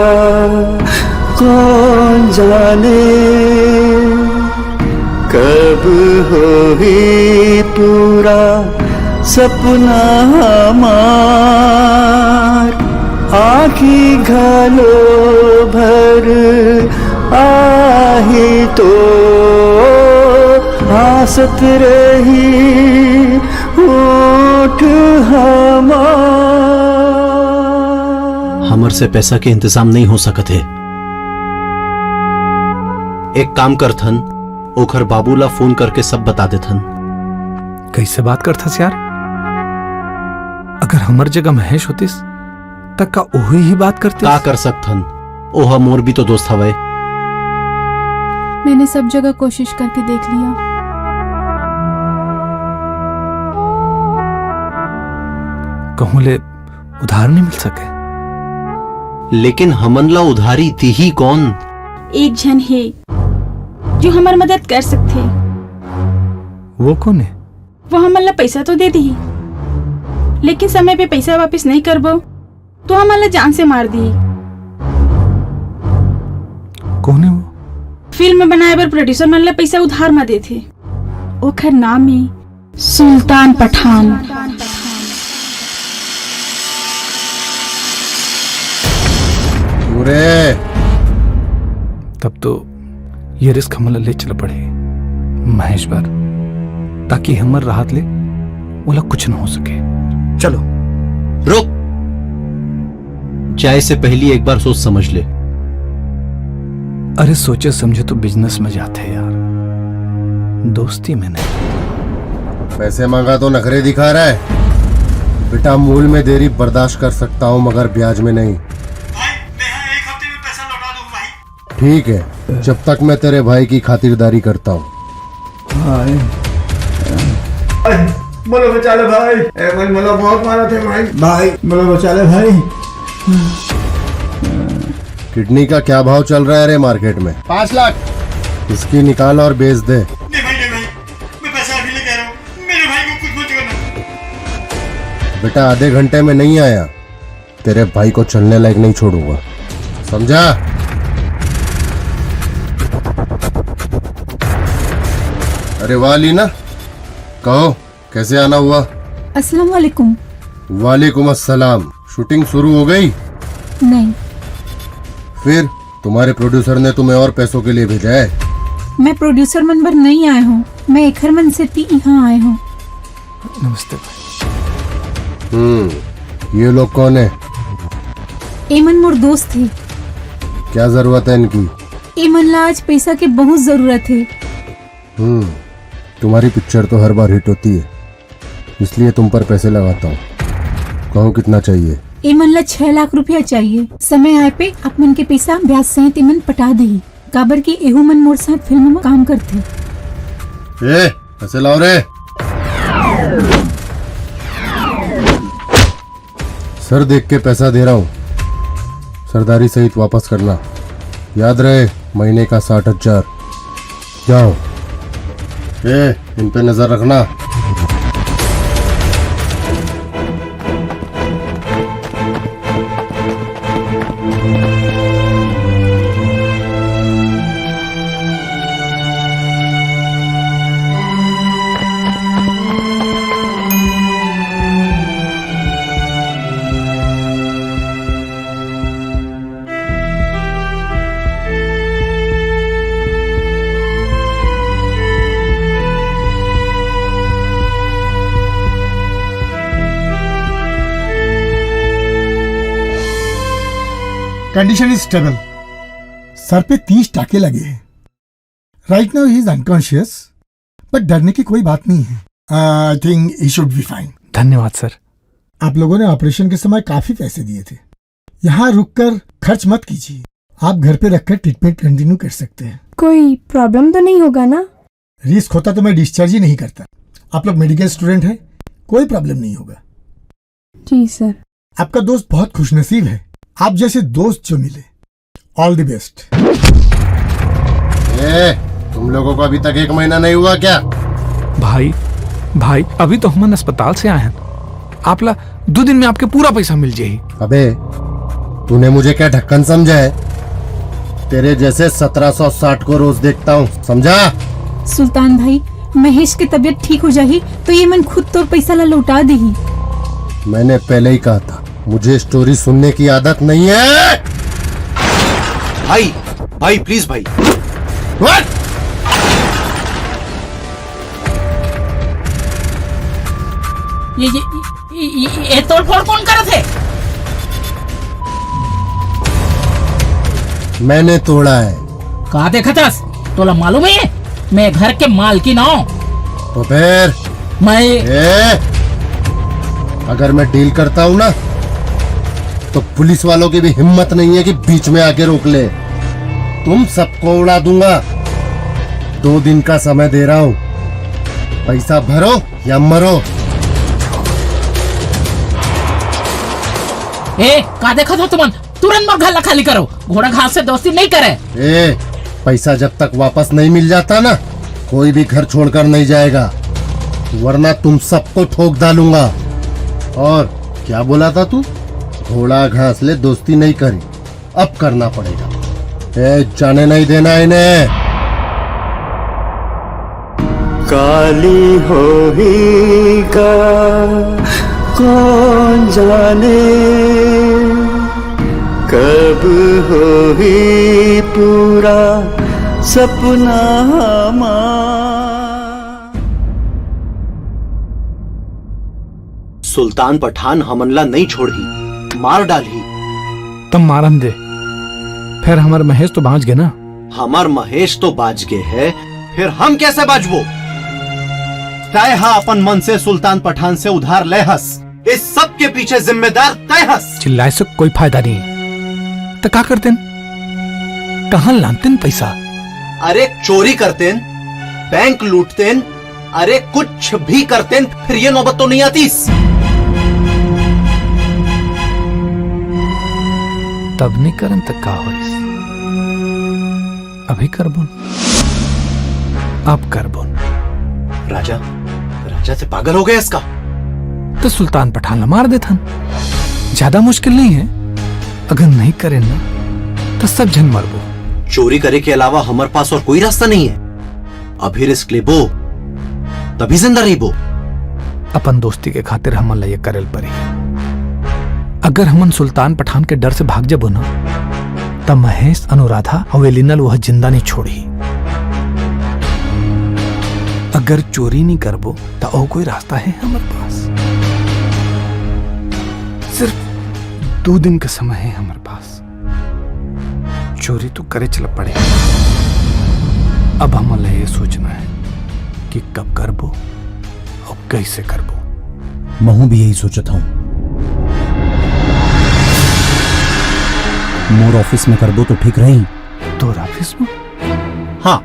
कौन जाने, कब होही पूरा सपना हमार। आँखी घलो भर आही तो हाँसत रही होठ हमार। हमर से पैसा के इंतजाम नहीं हो सकत हे। एक काम करथन, ओखर बाबू ला फोन करके सब बता देथन। कैसे बात करथस यार? अगर हमर जगह महेश होतिस, त का ओही ही बात करतिस? का कर सकथन? ओह मोर भी तो दोस्त हवय। मैंने सब जगह कोशिश करके देख लिया। कहूँ ले उधार नहीं मिल सके। लेकिन हमन ला उधारी दीही कौन? एक झन हे, जो हमर मदद कर सकथे। वो कौन है? वो हमन ला पैसा तो दे दीही, लेकिन समय पे पैसा वापस नहीं करबो, तो हमन ला जान से मार दीही। कौन है वो? फिल्म बनाए बर प्रोड्यूसर मन ला पैसा उधार म देथे। ओखर नाम हे सुल्तान पठान। पूरे तब तो ये रिस्क हमला ले चल पड़े महेश बर, ताकि हमर राहत ले ओला कुछ न हो सके। चलो। रुक, जाए से पहली एक बार सोच समझ ले। अरे सोचे समझे तो बिजनेस में जाते यार, दोस्ती में नहीं। पैसे मांगा तो नखरे दिखा रहा है। बेटा, मूल में देरी बर्दाश्त कर सकता हूँ, मगर ब्याज में नहीं। भाई, मैं यहाँ एक हफ्ते में पैसा लौटा दूंगा भाई। ठीक है, जब तक मैं तेरे भाई की खातिरदारी करता हूँ। भाई, भाई, मोला बचा ले भाई। ए भाई, मोला बहुत मारा थे भाई। भाई, मोला बचा ले भाई। किडनी का क्या भाव चल रहा है रे मार्केट में? पाँच लाख। इसकी निकाल और बेच दे। नहीं भाई, नहीं भाई, मैं पैसा अभी लेके आ रहा हूँ। मेरे भाई को कुछ मत करना। बेटा, आधे घंटे में नहीं आया, तेरे भाई को चलने लायक नहीं छोड़ूंगा, समझा? अरे वाह लीना, कहो, कैसे आना हुआ? अस्सलाम वालेकुम। वालेकुम अस्सलाम। शूटिंग शुरू हो गई? नहीं। फिर तुम्हारे प्रोड्यूसर ने तुम्हें और पैसों के लिए भेजा है? मैं प्रोड्यूसर मन बर नहीं आए हूँ, मैं एखर मन सेती यहाँ आए हूँ। नमस्ते भाई। हम्म, ये लोग कौन है? एमन मोर दोस्त हे। क्या जरूरत है इनकी? एमन ला आज पैसा के बहुत जरूरत हे। हम्म, तुम्हारी पिक्चर तो हर बार हिट होती है, इसलिए तुम पर पैसे लगाता हूँ। कहो कितना चाहिए? एमन ला छह लाख रुपया चाहिए। समय आए पे आप मन के पैसा ब्याज सहित एमन पटा देही, काबर कि एहू मन मोर साथ फिल्म में काम करथे। ए, पैसे लाओ रे। सर देख के पैसा दे रहा हूँ, सरदारी सहित वापस करना। याद रहे, महीने का साठ हजार। जाओ। ए, इन पे नजर रखना। Condition is stable। सर पे तीस टाके लगे हैं। Right now he is unconscious, but डरने की कोई बात नहीं है। I think he should be fine. धन्यवाद सर। आप लोगों ने ऑपरेशन के समय काफी पैसे दिए थे। यहाँ रुककर खर्च मत कीजिए, आप घर पे रखकर ट्रीटमेंट कंटिन्यू कर सकते हैं। कोई प्रॉब्लम तो नहीं होगा ना? रिस्क होता तो मैं डिस्चार्ज ही नहीं करता। आप लोग मेडिकल स्टूडेंट हैं, कोई प्रॉब्लम नहीं होगा। जी सर। आपका दोस्त बहुत खुशनसीब है, आप जैसे दोस्त जो मिले। All the best. ए, तुम लोगों को अभी तक एक महीना नहीं हुआ क्या? भाई, भाई, अभी तो हमन अस्पताल से आए हैं। आप ला दो दिन में आपके पूरा पैसा मिल जाही। अबे, तूने मुझे क्या ढक्कन समझा है? तेरे जैसे सत्रह सौ साठ को रोज देखता हूँ, समझा? सुल्तान भाई, महेश के तबीयत ठीक हो जाही तो ये मन खुद तोर पैसा ला लौटा देही। मैंने पहले ही कहा था, मुझे स्टोरी सुनने की आदत नहीं है। भाई, भाई, प्लीज भाई। What? ये ये ये, ये, ये तोड़ फोड़ कौन करत हे? मैंने तोड़ा है। का देखत हस? तोला मालूम है मैं घर के मालकिन हूँ। तो फिर? मैं ए, अगर मैं डील करता हूँ ना, तो पुलिस वालों की भी हिम्मत नहीं है कि बीच में आके रोक ले। तुम सबको उड़ा दूंगा। दो दिन का समय दे रहा हूँ, पैसा भरो या मरो। ए, का देखत हो तुमन? तुरंत मोर घर ला खाली करो। घोड़ा घास से दोस्ती नहीं करे। ए, पैसा जब तक वापस नहीं मिल जाता ना, कोई भी घर छोड़कर नहीं जाएगा, वरना तुम सबको ठोक डालूंगा। और क्या बोला था तू? घोड़ा घास ले दोस्ती नहीं करी, अब करना पड़ेगा। ए, जाने नहीं देना इन्हें। काली होही का कौन जाने, कब होही पूरा सपना हमार। सुल्तान पठान हमन ला नहीं छोड़ही, मार डालही। तब मारन दे, फिर हमर महेश तो बांच गे ना। हमर महेश तो बांच गे है, फिर हम कैसे बांचबो? तय हा अपन मन से सुल्तान पठान से उधार ले हस, इस सब के पीछे जिम्मेदार तय हस। चिल्लाए से कोई फायदा नहीं। तो का करतेन? कहाँ लानतेन पैसा? अरे चोरी करतेन, बैंक लूटतेन, अरे कुछ भी करतेन, फिर ये नौबत तो नहीं आतीस। तब नहीं करन त का होइस? अभी करबोन, अब करबोन। राजा, राजा ते पागल हो गया इसका। तो सुल्तान पठान ला मार देथन, ज्यादा मुश्किल नहीं है। अगर नहीं करेन ना, तो सब झन मरबो। चोरी करे के अलावा हमर पास और कोई रास्ता नहीं है। अभी रिस्क लेबो, तभी जिंदा रहिबो। अपन दोस्ती के खातिर हमन ला ये करल परी। अगर हमन सुल्तान पठान के डर से भाग जबो ना, त महेश, अनुराधा अउ एलिना ल वह जिंदा नहीं छोड़ही। अगर चोरी नहीं करबो, त और कोई रास्ता है हमर पास? सिर्फ दो दिन का समय है हमर पास। चोरी तो करे चला पड़े। अब हमन ला ये सोचना है कि कब करबो और कैसे करबो। महूं भी यही सोचत हूँ। मोर ऑफिस में करबो तो ठीक रही। तोर ऑफिस में? हाँ,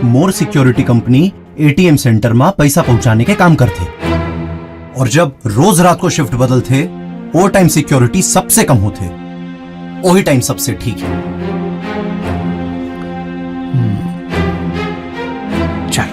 मोर सिक्योरिटी कंपनी एटीएम सेंटर मा पैसा पहुंचाने के काम करथे। और जब रोज रात को शिफ्ट बदलथे, वो टाइम सिक्योरिटी सबसे कम होथे, वही टाइम सबसे ठीक है। हम्म। चल।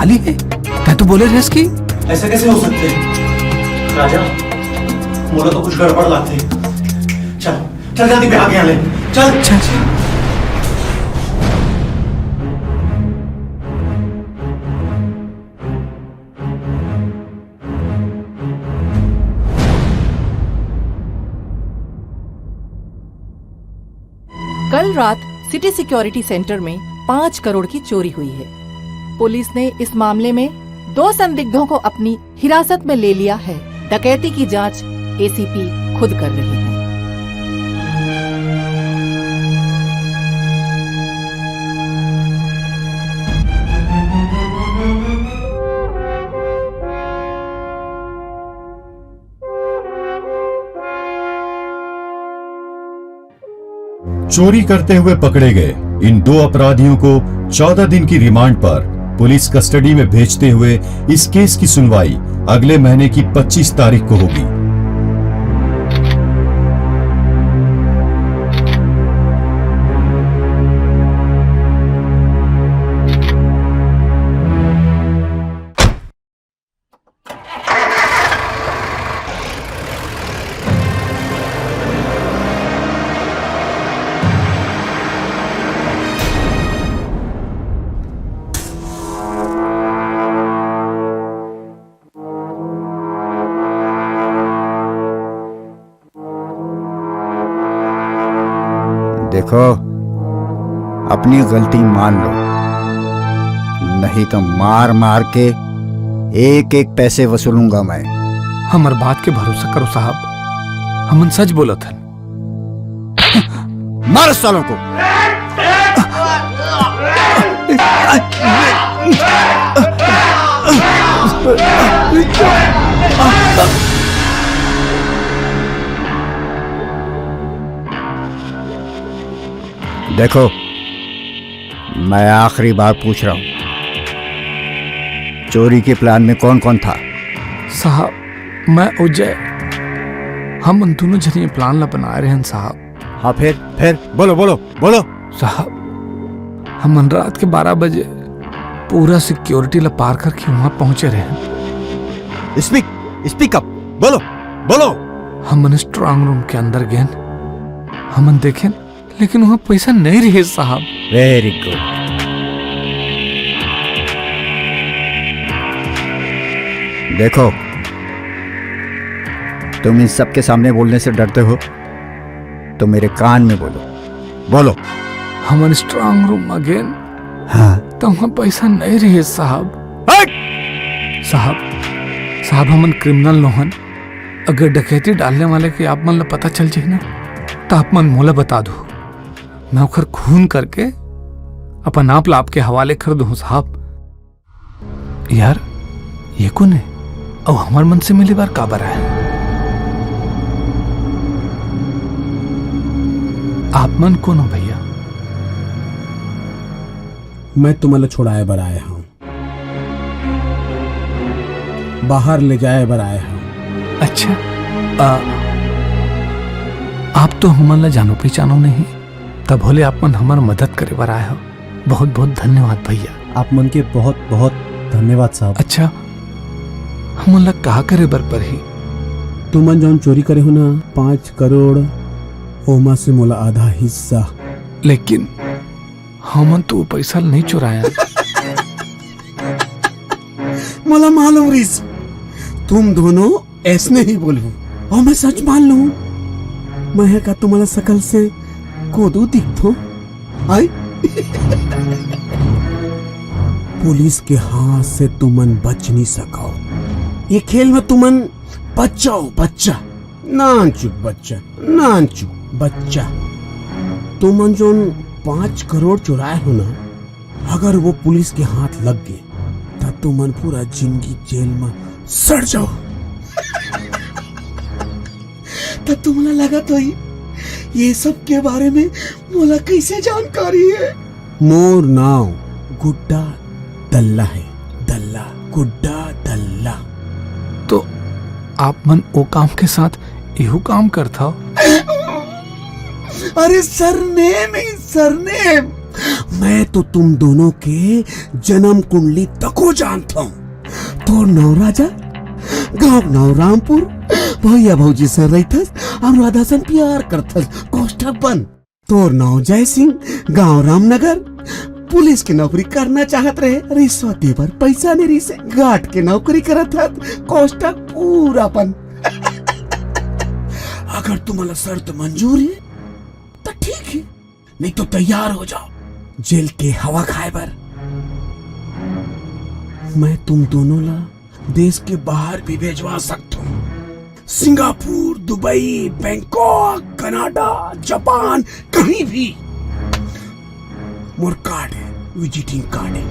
अली, तैं तो बोले रहेस कि ऐसा कैसे हो सकते हैं? राजा, मोला तो कुछ गड़बड़ लगथे। चल, चल जल्दी बिहाव के यहाँ ले। चल। चल, चल। कल रात सिटी सिक्योरिटी सेंटर में पाँच करोड़ की चोरी हुई है। पुलिस ने इस मामले में दो संदिग्धों को अपनी हिरासत में ले लिया है। डकैती की जांच एसीपी खुद कर रहे हैं। चोरी करते हुए पकड़े गए इन दो अपराधियों को चौदह दिन की रिमांड पर पुलिस कस्टडी में भेजते हुए इस केस की सुनवाई अगले महीने की पच्चीस तारीख को होगी। देखो, अपनी गलती मान लो, नहीं तो मार मार के एक एक पैसे वसूलूंगा मैं। हमर बात के भरोसा करो साहब, हमन सच बोलत हन। मारो सालों को। देखो, मैं आखिरी बार पूछ रहा हूँ, चोरी के प्लान में कौन कौन था? साहब, मैं, उजय, हमन दोनों झन ये प्लान ला बनाए रहेन साहब। हाँ, फिर, फिर बोलो, बोलो, बोलो। साहब, हमन रात के बारह बजे पूरा सिक्योरिटी ला पार करके वहां पहुंचे रहेन। स्पीक, स्पीक अप, बोलो, बोलो। हमन स्ट्रांग रूम के अंदर गेन, हमन देखेन, लेकिन वहां पैसा नहीं रहे साहब। वेरी गुड। देखो, तुम इन सबके सामने बोलने से डरते हो, तो मेरे कान में बोलो, बोलो। हमन स्ट्रांग रूम में गेन, हाँ। तो वहां पैसा नहीं रहे साहब। हट! साहब, साहब, हमन क्रिमिनल नोहन। अगर डकैती डालने वाले के आप मन ला पता चल जाए ना, तो आप मन मोला बता दो। मैं ओखर खून करके अपन आप ला आपके हवाले कर दूं साहब। यार, ये कोन हे? अउ हमर मन से मिले बर काबर आए? आप मन कोन हो भैया? मैं तुमन ला छुड़ाए बर आए हंव, बाहर ले जाए बर आए हंव। अच्छा, आ, आप तो हमन ला जानो पहचानो नहीं, तब होले आप मन हमर मदद करे बर आए हो। बहुत बहुत धन्यवाद भैया। आप मन के बहुत बहुत धन्यवाद साहब। अच्छा, हमन ला का करे बर परही? तुमन जौन चोरी करे हो ना, पाँच करोड़, ओमा से मोला आधा हिस्सा। लेकिन हमन तो वो पैसा नहीं चुराया। मोला मालूम रिस, तुम दोनों ऐसने ही बोलहू, अउ मैं सच मान लूं। मैं ह का तुम्हारा शकल से कोदू दिखथो? आई? पुलिस के हाथ से तुमन बच नहीं सको। ये खेल में तुमन बच्चा हो, बच्चा, नानचुक बच्चा, नानचुक बच्चा। तुमन जोन पाँच करोड़ चुराए हो ना, अगर वो पुलिस के हाथ लग गे, त तुमन पूरा जिंदगी जेल में सड़ जाओ। त तुमला लगत होही, ये सब के बारे में मोला कैसे जानकारी है? मोर नाव गुड्डा दल्ला है, दल्ला, गुड्डा दल्ला। तो आप मन ओ काम के साथ इहू काम करथव? अरे सरनेम ही सरनेम, मैं तो तुम दोनों के जन्म कुंडली तको जानता हूँ। तोर नाव राजा, गांव नाव रामपुर, भैया भौजी से रहिथस और राधा सन प्यार करथस। कोष्ठक बंद। तोर नाव जय सिंह, गांव रामनगर, पुलिस के नौकरी करना चाहत रहे, रिश्वत दे बर पैसा नहीं रिसे, गार्ड के नौकरी करत हत। कोष्ठक पूरा बंद। अगर तुम्हारा शर्त मंजूर है तो ठीक है, नहीं तो तैयार हो जाओ जेल के हवा खाए बर। मैं तुम दोनों ला देश के बाहर भी भेजवा सकता हूँ। Singapore, Dubai, Bangkok, Canada, Japan, कहीं भी। मोर कार्ड है, विजिटिंग कार्ड है।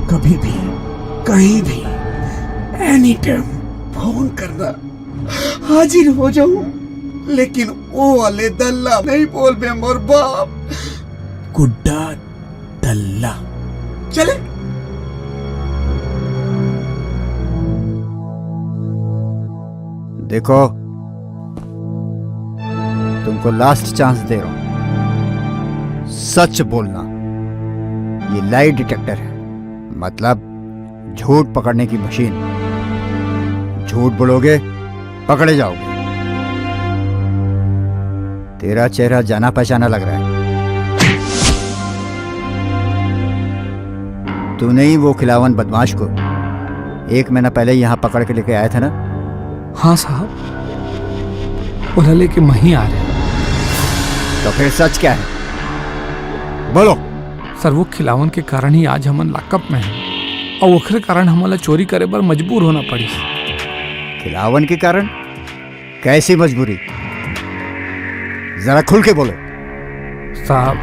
कभी भी, कहीं भी, एनी टाइम फोन करना, हाजिर हो जाऊं। लेकिन वो वाले दल्ला नहीं बोलबे मोर बाप, गुड्डा दल्ला। चले। देखो, तुमको लास्ट चांस दे रहा हूं, सच बोलना। ये लाई डिटेक्टर है, मतलब झूठ पकड़ने की मशीन। झूठ बोलोगे, पकड़े जाओगे। तेरा चेहरा जाना पहचाना लग रहा है। तूने ही वो खिलावन बदमाश को एक महीना पहले यहाँ पकड़ के लेके आया था ना? हाँ साहब, ओला लेके मैं ही आ रहे। तो फिर सच क्या है, बोलो। सर, वो खिलावन के कारण ही आज हमन लॉकअप में हैं, और ओखरे कारण हमन ला चोरी करे बर मजबूर होना पड़िस। खिलावन के कारण? कैसी मजबूरी? जरा खुल के बोलो। साहब,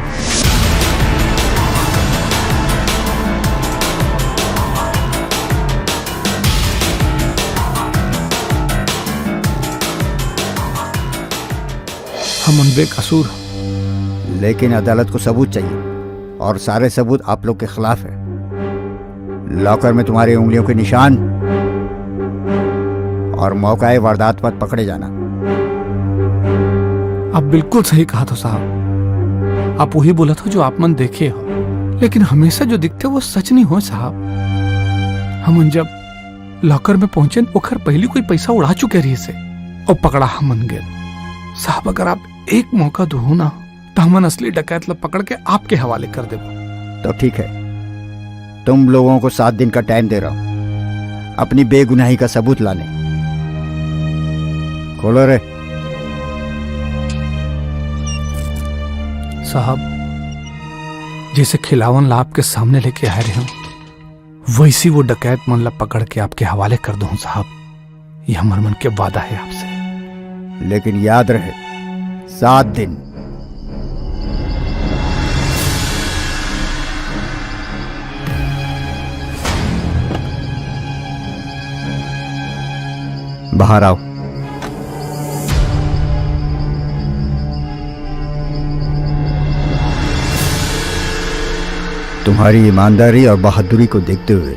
हमन बेकसूर हन। लेकिन अदालत को सबूत चाहिए, और सारे सबूत आप लोग के खिलाफ है। लॉकर में तुम्हारी उंगलियों के निशान और मौका वारदात पर पकड़े जाना। आप बिल्कुल सही कहा थो साहब, आप वही बोला थो जो आप मन देखे हो, लेकिन हमेशा जो दिखथे वो सच नहीं हो साहब। हमन जब लॉकर में पहुंचेन, ओखर पहिली कोई पैसा उड़ा चुके रहिसे और पकड़ा हमन गेन। साहब, अगर आप एक मौका दो ना, तो हमन असली डकैत ला पकड़ के आपके हवाले कर देबो। तो ठीक है, तुम लोगों को सात दिन का टाइम दे रहा हूं अपनी बेगुनाही का सबूत लाने। खोलो रे। साहब, जैसे खिलावन ला आपके सामने लेके आए रहे हूं, वैसी वो डकैत मन ला पकड़ के आपके हवाले कर दूं साहब, ये हमर मन के वादा है आपसे। लेकिन याद रहे, सात दिन। बाहर आओ। तुम्हारी ईमानदारी और बहादुरी को देखते हुए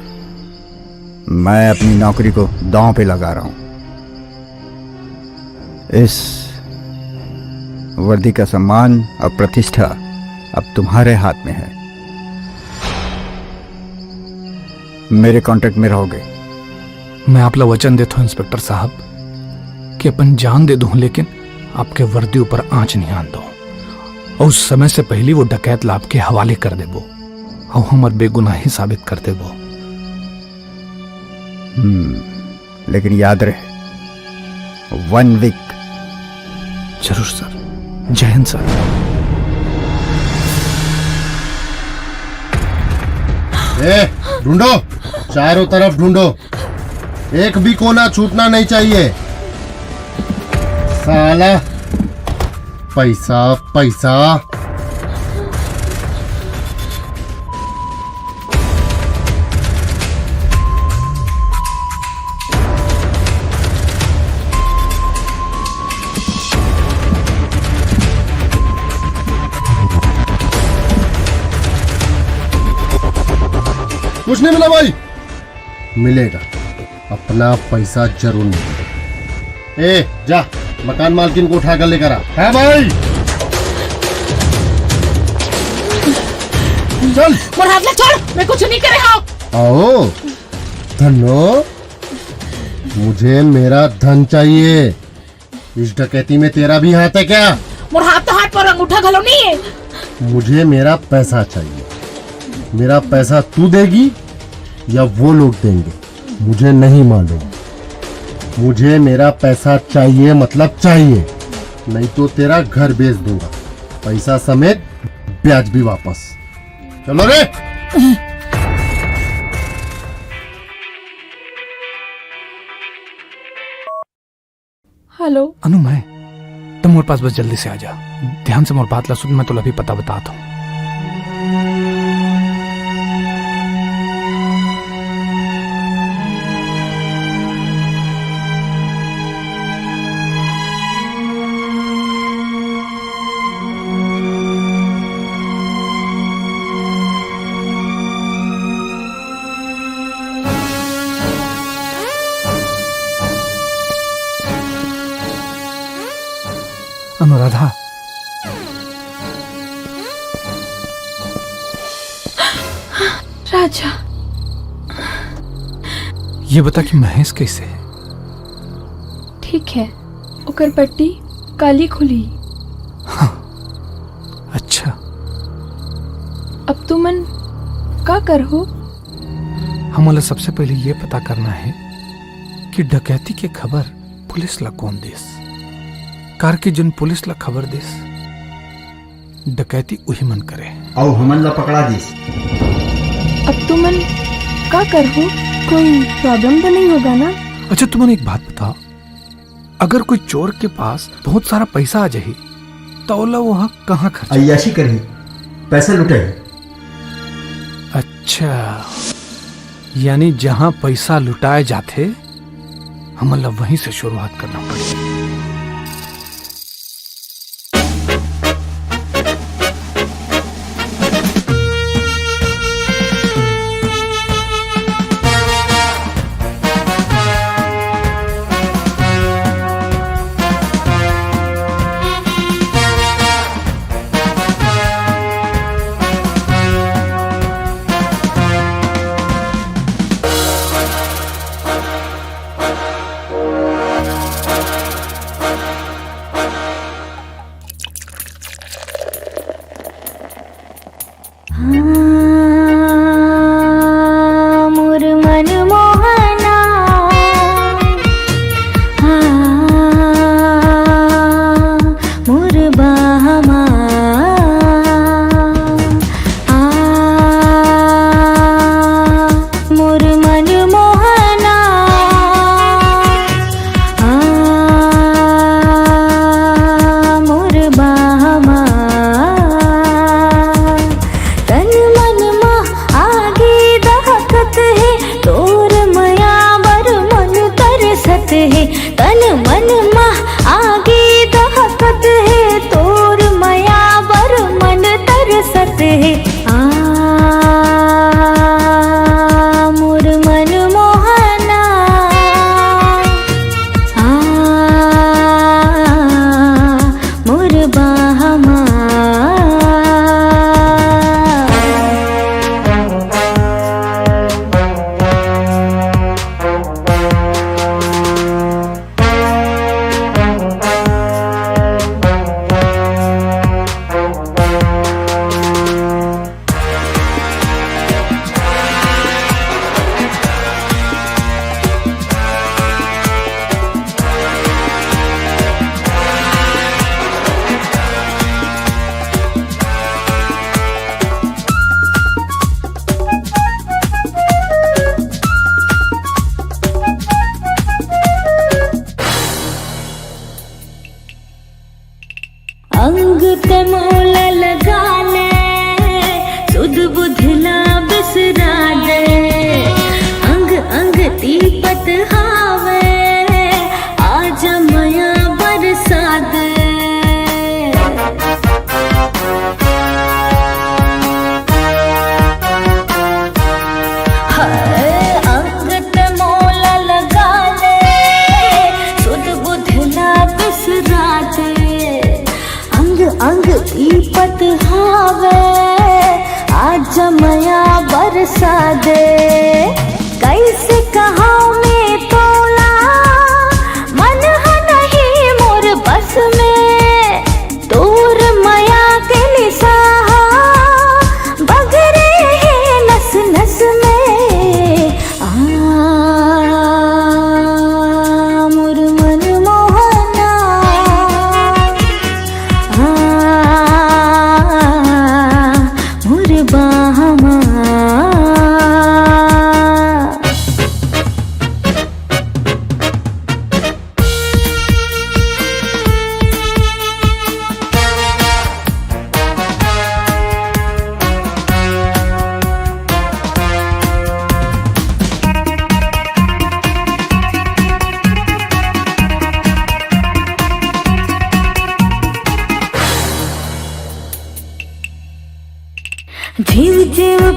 मैं अपनी नौकरी को दांव पे लगा रहा हूं। इस वर्दी का सम्मान और प्रतिष्ठा अब तुम्हारे हाथ में है। मेरे कॉन्ट्रैक्ट में रहोगे। मैं आप ला वचन देता हूं इंस्पेक्टर साहब, कि अपन जान दे दूं, लेकिन आपके वर्दी ऊपर आंच नहीं आन दो, और उस समय से पहले वो डकैत ला आपके हवाले कर देबो, और हमर बेगुनाही साबित कर देबो। हम्म, लेकिन याद रहे, वन वीक। जरूर सर। जय हिंद सर। ए, ढूंढो, चारों तरफ ढूंढो, एक भी कोना छूटना नहीं चाहिए। साला, पैसा, पैसा। कुछ नहीं मिला भाई। मिलेगा, अपना पैसा जरूर मिलेगा। ए, जा, मकान मालकिन को उठाकर लेकर आ। है भाई। चल। मोर हाथ ला छोड़, मैं कुछ नहीं करे हंव। आओ, धन्नो, मुझे मेरा धन चाहिए। इस डकैती में तेरा भी हाथ है क्या? मोर हाथ तो हाथ पर अंगूठा घलो नहीं है। मुझे मेरा पैसा चाहिए। मेरा पैसा तू देगी या वो लोग देंगे, मुझे नहीं मालूम। मुझे मेरा पैसा चाहिए, मतलब चाहिए, नहीं तो तेरा घर बेच दूंगा, पैसा समेत ब्याज भी वापस। चलो रे। हेलो। अनु, मैं, तुम मोर पास बस जल्दी से आ जा। ध्यान से मोर बात ला सुन, मैं तोला अभी पता बतात हूँ। अनुराधा। राजा। ये बता कि महेश कैसे है? ठीक है, ओकर पट्टी काली खुली। अच्छा। अब तुमन का करहू? हमन ला सबसे पहले ये पता करना है कि डकैती के खबर पुलिस ला कौन देस। कार के जन पुलिस ला खबर देस, डकैती उही मन करे। अउ हमन ला पकड़ा दिस। अब तुमन का करहू? कोई प्रॉब्लम तो नहीं होगा ना? अच्छा, तुमन एक बात बताओ, अगर कोई चोर के पास बहुत सारा पैसा आ जाही, तो ओला वहाँ कहाँ खर्च? अय्याशी करही, पैसा लुटाही। अच्छा, यानी जहाँ पैसा लुटाए जाथे, हमन ला वहीं से शुरुआत करना पड़ही।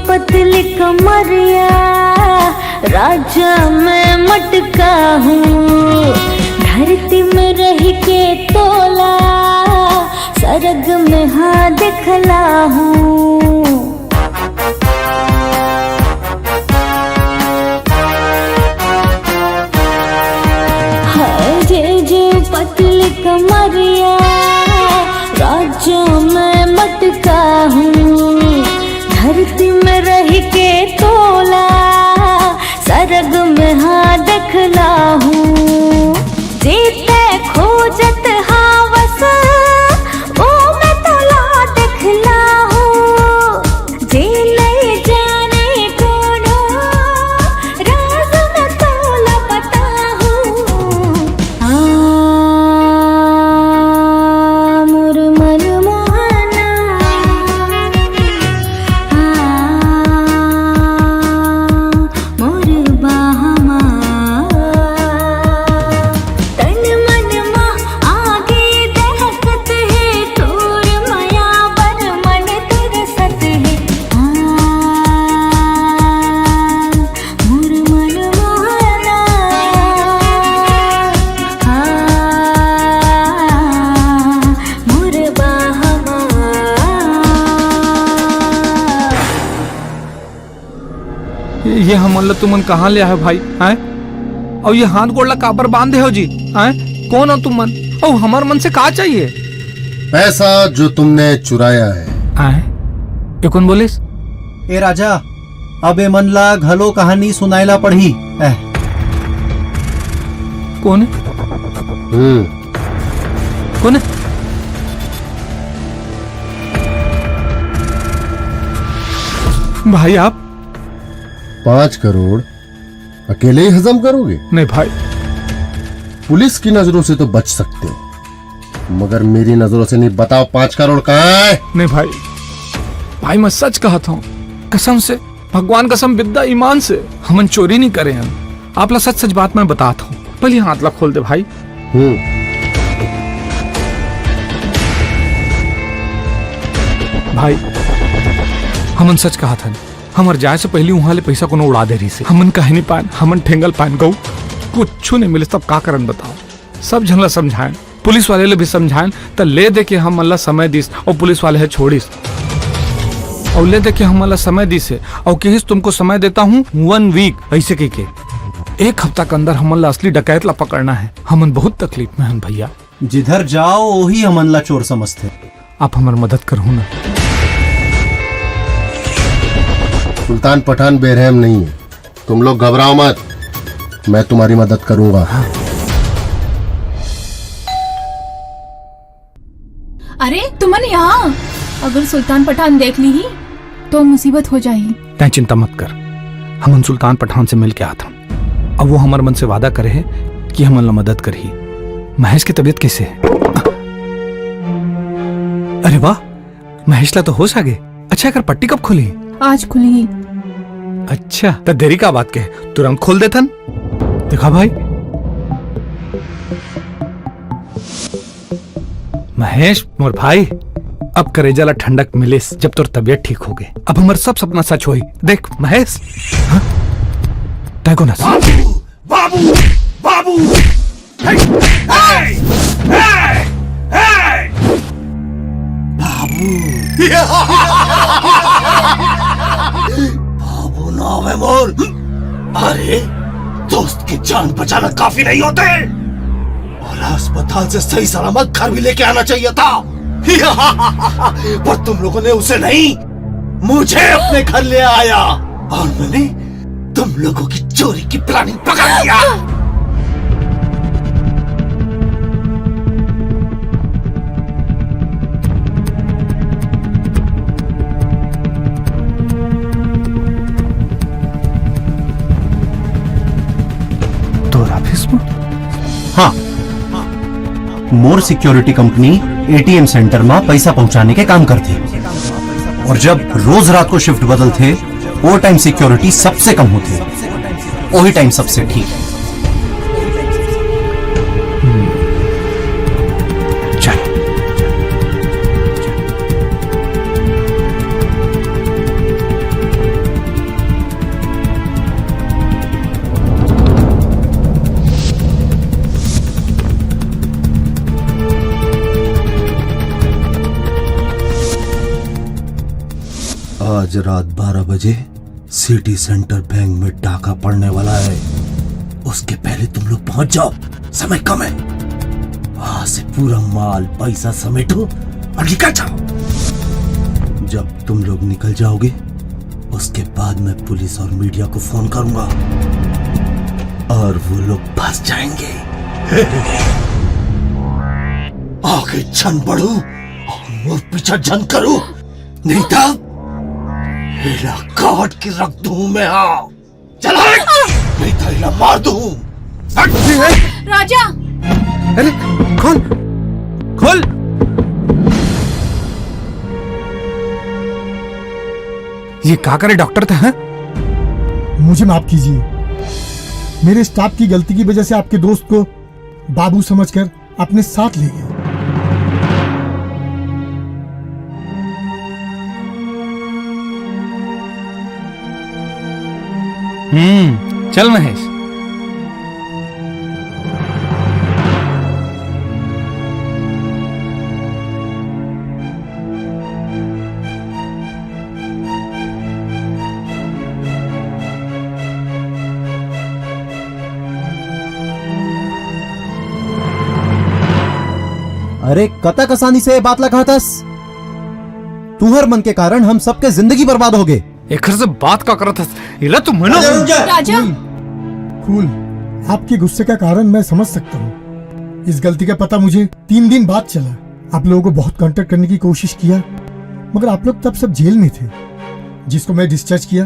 पतली कमरिया राजा मैं मटका हूँ, धरती में रह के तोला सरग में हाँ दिखला हूँ। हाय जे जे पतली कमरिया राजा मैं मटका हूँ, धरती में रह के तोला सरग में हाँ दखला हूँ। जे तै खोजत हावस ओ मैं तोला दखला हूँ। जे नहीं जाने कोनो राज मैं तोला बताहूँ। आ, मोर मनमोहना, आ, मोर बाहमा। तन मन मा आगे दहकत हे, तोर मया बर मन तरसत हे। आ, मोर मनमोहना, आ, मोर बाहमा। ये, ये हमन ला तुमन कहाँ ले आए भाई, हैं? अउ ये हाथ गोड़ ला काबर बांधे हो जी, हैं? कौन हो तुमन? अउ हमर मन से का चाहिए? पैसा जो तुमने चुराया है। हैं? ये कौन बोलिस? ए राजा, अब ए मन ला घलो कहानी सुनाए ला पड़ही। ए। कौन है? हम्म। कौन है? भाई आप? पाँच करोड़ अकेले ही हजम करोगे? नहीं भाई। पुलिस की नजरों से तो बच सकते हो, मगर मेरी नजरों से नहीं। बताओ, पाँच करोड़ कहाँ है? नहीं भाई, भाई मैं सच कहत हूँ, कसम से, भगवान कसम, बिद्दा ईमान से, हमन चोरी नहीं करे हन। आप ला सच सच बात मैं बतात हूँ, पहले हाथ ला खोल दे भाई। हम्म। भाई, हमन सच कहत हन, हमर जाए से पहली उहाँ ले पैसा कोनो उड़ा दे रहिस हे। हमन कहे नहीं पाएन, हमन ठेंगल पाएन गऊ, कुछु नहीं मिलिस, तब का करन बताओ। सब झन ला समझाएन, पुलिस वाले ले भी समझाएन, त ले दे के हमन ला समय दिस, अउ पुलिस वाले ह छोड़िस। अउ ले दे के हमन ला समय दिस हे, अउ कहिस, "तुमको समय देता हूँ one week", ऐसे कह के। एक हफ्ता के अंदर हमन ला असली डकैत ला पकड़ना है। हमन बहुत तकलीफ में हन भैया। जिधर जाओ, वही हमन ला चोर समझते। आप हमर मदद करहु ना। सुल्तान पठान बेरहम नहीं है, तुम लोग घबराओ मत, मैं तुम्हारी मदद करूंगा। अरे तुमन यहाँ, अगर सुल्तान पठान देख ली ही तो मुसीबत हो जाही। तैं चिंता मत कर, हमन सुल्तान पठान से मिल के आत हन। अब वो हमर मन से वादा करे हे कि हमन ला मदद करही। महेश की तबीयत कैसे है? अरे वाह, महेश ला तो होश आ गए। अच्छा, एकर पट्टी कब खुली? आज खुली। अच्छा, त देरी का बात के, तुरंत खोल देथन। देखा भाई, महेश, मोर भाई, अब करेजा ला ठंडक मिलिस, जब तोर तबीयत ठीक हो गए। अब हमर सब सपना सच होई। देख, महेश, हाँ? तै कोन हस? बाबू, बाबू, बाबू, हे, हे, हे, हे! बाबू। बाबू नाम है मोर। अरे, दोस्त की जान बचाना काफी नहीं होते, और अस्पताल से सही सलामत घर भी लेके आना चाहिए था। पर तुम लोगों ने उसे नहीं, मुझे अपने घर ले आया, और मैंने तुम लोगों की चोरी की प्लानिंग पकड़ लिया। तोर ऑफिस में? हाँ, मोर सिक्योरिटी कंपनी एटीएम सेंटर में पैसा पहुंचाने के काम करथे, और जब रोज रात को शिफ्ट बदलथे, वो टाइम सिक्योरिटी सबसे कम होथे, वही टाइम सबसे ठीक। हम्म। चल। आज रात बारह बजे सिटी सेंटर बैंक में डाका पड़ने वाला है। उसके पहले तुम लोग पहुंच जाओ, समय कम है। वहां से पूरा माल पैसा समेटो और निकल जाओ। जब तुम लोग निकल जाओगे, उसके बाद मैं पुलिस और मीडिया को फोन करूंगा और वो लोग फंस जाएंगे। आगे झन बढ़ो और मोर पीछा झन करो, नहीं तो एला काट के रख दूं मैं। हाँ, चल हट, नहीं तो एला मार दूं। हट। राजा। अरे, खोल, खोल। ये का करे डॉक्टर था, हैं? मुझे माफ कीजिए, मेरे स्टाफ की गलती की वजह से आपके दोस्त को बाबू समझकर अपने साथ ले गए। हम्म, चल महेश। अरे, कतक आसानी से ये बात ला कहथस? तुंहर मन के कारण हम सबके जिंदगी बर्बाद हो गए। एखर से बात का करत हस? इला तो मनो। राजा। कूल, आपके गुस्से का कारण मैं समझ सकता हूँ। इस गलती का पता मुझे तीन दिन बाद चला। आप लोगों को बहुत कांटेक्ट करने की कोशिश किया, मगर आप लोग तब सब जेल में थे। जिसको मैं डिस्चार्ज किया,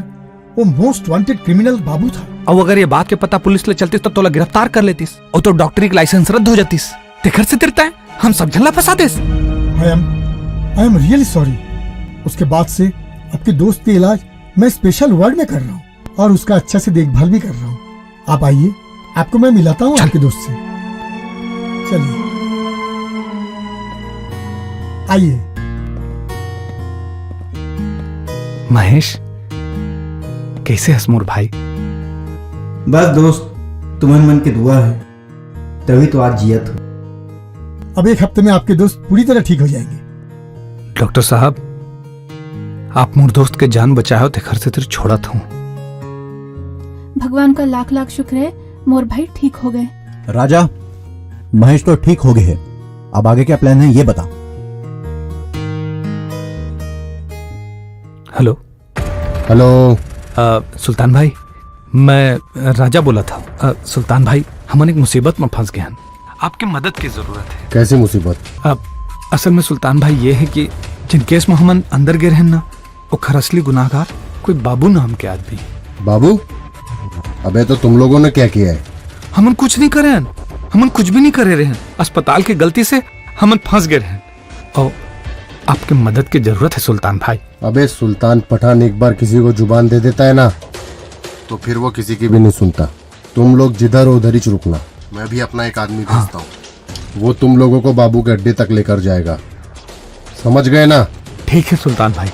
वो मोस्ट वांटेड क्रिमिनल बाबू था। अब अगर ये बात के पता पुलिस ले चलतीस, तब तोला गिरफ्तार कर लेतीस और तो डॉक्टरी के लाइसेंस रद्द हो जातीस। तेखर से तिरता है, हम सब झन ला फंसा देस। I am, I am really sorry। उसके बाद से आपके दोस्त के इलाज मैं स्पेशल वार्ड में कर रहा हूँ और उसका अच्छा से देखभाल भी कर रहा हूँ। आप आइए, आपको मैं मिलाता हूँ आपके दोस्त से। चलिए, आइए। महेश, कैसे हस मोर भाई? बस दोस्त, तुमन मन के दुआ है, तभी तो आज जियत हो। अब एक हफ्ते में आपके दोस्त पूरी तरह ठीक हो जाएंगे। डॉक्टर साहब, आप मोर दोस्त के जान बचाए हो, तेखर से तेरे छोड़त हूँ। भगवान का लाख लाख शुक्र है, मोर भाई ठीक हो गए। राजा, महेश तो ठीक हो गए है, अब आगे क्या प्लान है ये बता। हेलो। हेलो। अ, सुल्तान भाई, मैं राजा बोला था। अ, सुल्तान भाई, हमन एक मुसीबत में फंस गए हैं, आपके मदद की जरूरत है। कैसी मुसीबत? अ, असल में सुल्तान भाई ये है कि जिन केस में हमन अंदर गए रहन ना, ओखर असली गुनाहगार कोई बाबू नाम के आदमी। बाबू? अबे तो तुम लोगों ने क्या किया है? हमन कुछ नहीं करे हन, हमन कुछ भी नहीं करे रहन। अस्पताल के गलती से हमन फंस गए रहन। और आपके मदद की जरूरत है सुल्तान भाई। अबे सुल्तान पठान एक बार किसी को जुबान दे देता है ना, तो फिर वो किसी की भी नहीं सुनता। तुम लोग जिधर हो उधर ही रुकना, मैं भी अपना एक आदमी भेजता हूँ। वो तुम लोगों को बाबू के अड्डे तक लेकर जाएगा, समझ गए ना? ठीक है सुल्तान भाई।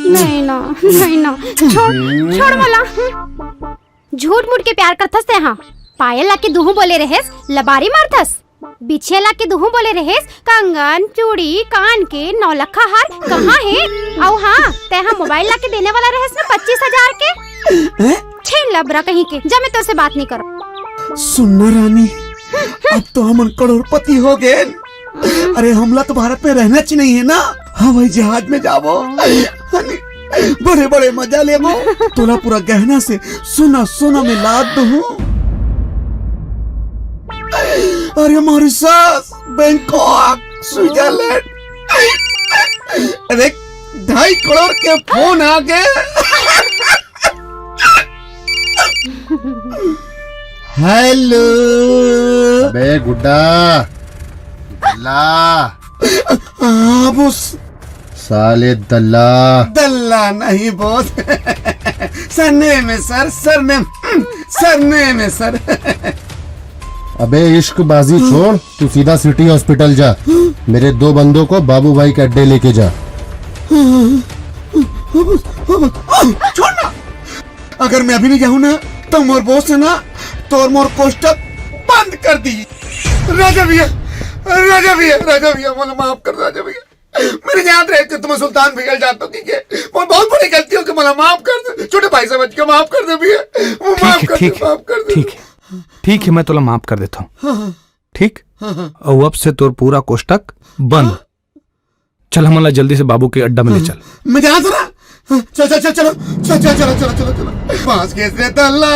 नहीं ना, नहीं ना, छोड़, छोड़ मला। झूठ मूठ के प्यार करथस ते हा। पायल ला के दुहू बोले रहेस, लबारी मारथस। बिछिया ला के दुहू बोले रहेस, कंगन, चूड़ी, कान के, नौलखा हार कहाँ हे? अउ हाँ, ते हा मोबाइल ला के देने वाला रहेस ना पच्चीस हजार के। हैं? छेन लबरा कहीं के, जा मैं तोर से बात नहीं करो। सुन ना रानी, अब तो हमन करोड़पति हो गए। अरे हमला तो भारत में रहना च नहीं है ना, हवाई जहाज में जाबो, बड़े बड़े मजा लेबो, तोला पूरा गहना से सोना सोना में लाद दूँ। अरे मॉरिशस, बैंकॉक, स्विट्जरलैंड, अरे ढाई करोड़ के फोन आ गए। हेलो। अबे गुड्डा, दल्ला। हाँ बॉस। साले दल्ला। दल्ला नहीं बॉस। सरनेम है सर, सरनेम, सरनेम है सर। अबे इश्कबाजी छोड़, तू सीधा सिटी हॉस्पिटल जा। मेरे दो बंदों को बाबू भाई के अड्डे लेके जा। छोड़ ना। अगर मैं अभी नहीं जाऊँ ना, तो मोर बॉस है ना, तोर मोर कोष्ठक बंद कर दी। राजा भैया, राजा भैया, राजा भैया, मोला माफ कर राजा भैया। मेरे याद रहे कि तुम सुल्तान भैया जातो कि के, वो बहुत बड़ी गलती हो कि मला माफ कर दे, छोटे भाई समझ के माफ कर दे भैया, वो ठीक माफ है, कर ठीक दे, है, माफ कर दे। ठीक है, ठीक है, मैं तोला माफ कर देता हूँ। हाँ, हाँ। ठीक? हाँ, हाँ। और अब से तोर पूरा कोष्टक बंद। हाँ। चल, हमन ला जल्दी से बाबू के अड्डा में ले चल। मैं जाना था ना। चल, चल, चल, चलो। चल, चल, चलो, चलो, चलो, चलो। पास के से तल्ला।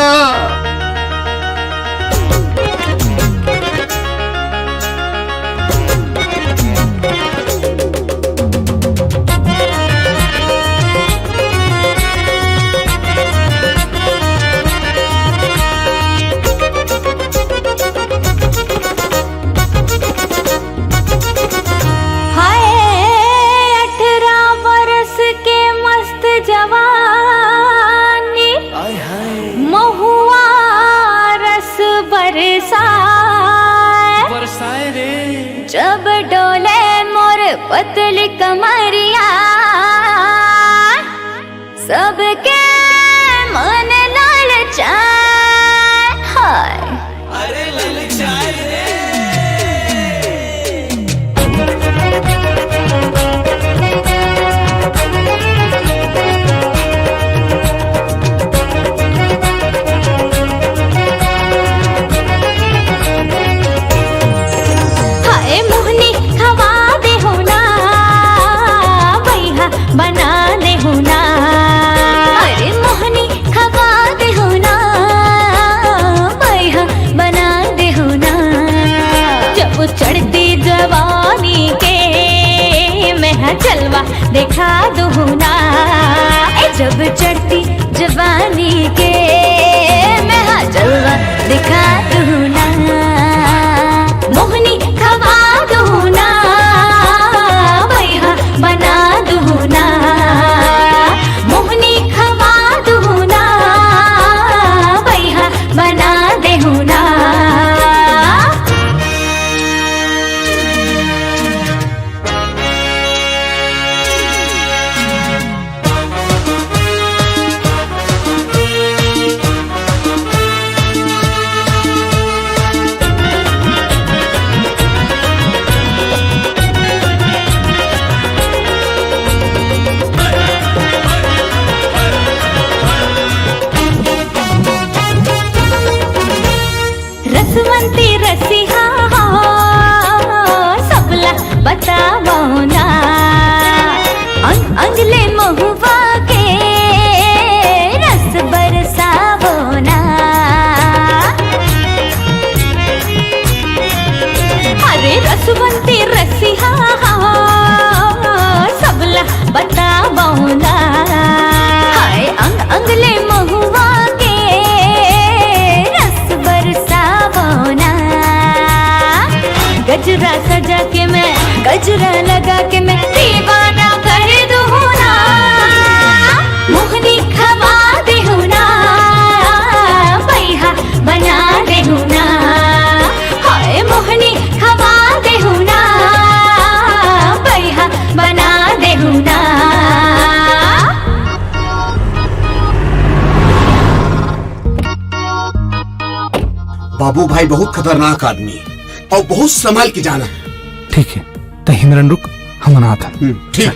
हाय, अठारह बरस के मस्त जवानी, आय हाय। महुआ रस बरसाए। बरसाए रे। जब डोले मोर पतली कमरिया, सबके मन ललचाए। हाय। अरे ललचाए रे। हाय मोहनी खवा दे हो ना, बैहा बना दे हो ना। अरे मोहनी खवा दे हो ना, बैहा बना दे हो ना। जब चढ़ती जवानी के मैं हा जलवा दिखा दूँ ना। ए, जब चढ़ती जवानी के मैं हा जलवा दिखा दूँ ना। मोहनी खवा दूँ ना, बैहा बना दूँ ना। मोहनी खवा दूँ ना, बैहा बना देहू ना। रसवंती रसिहा हो, सबला बतावो ना। अंग अंग ले महुआ के रस बरसावो ना। अरे रसवंती रसिहा हो, सबला बतावो ना। हाय अंग अंग ले महुआ के रस बरसावो ना। गजरा सजा के मैं, गजरा लगा के मैं दीवाना कर दूँ ना। मोहनी खवा देहू ना, बैहा बना देहू ना। हाय मोहनी खवा देहू ना, बैहा बना देहू ना। बाबू भाई बहुत खतरनाक आदमी हे अउ बहुत संभाल के जाना हे। ठीक हे, त हिमरन रुक, हमन आथन। हम्म, ठीक।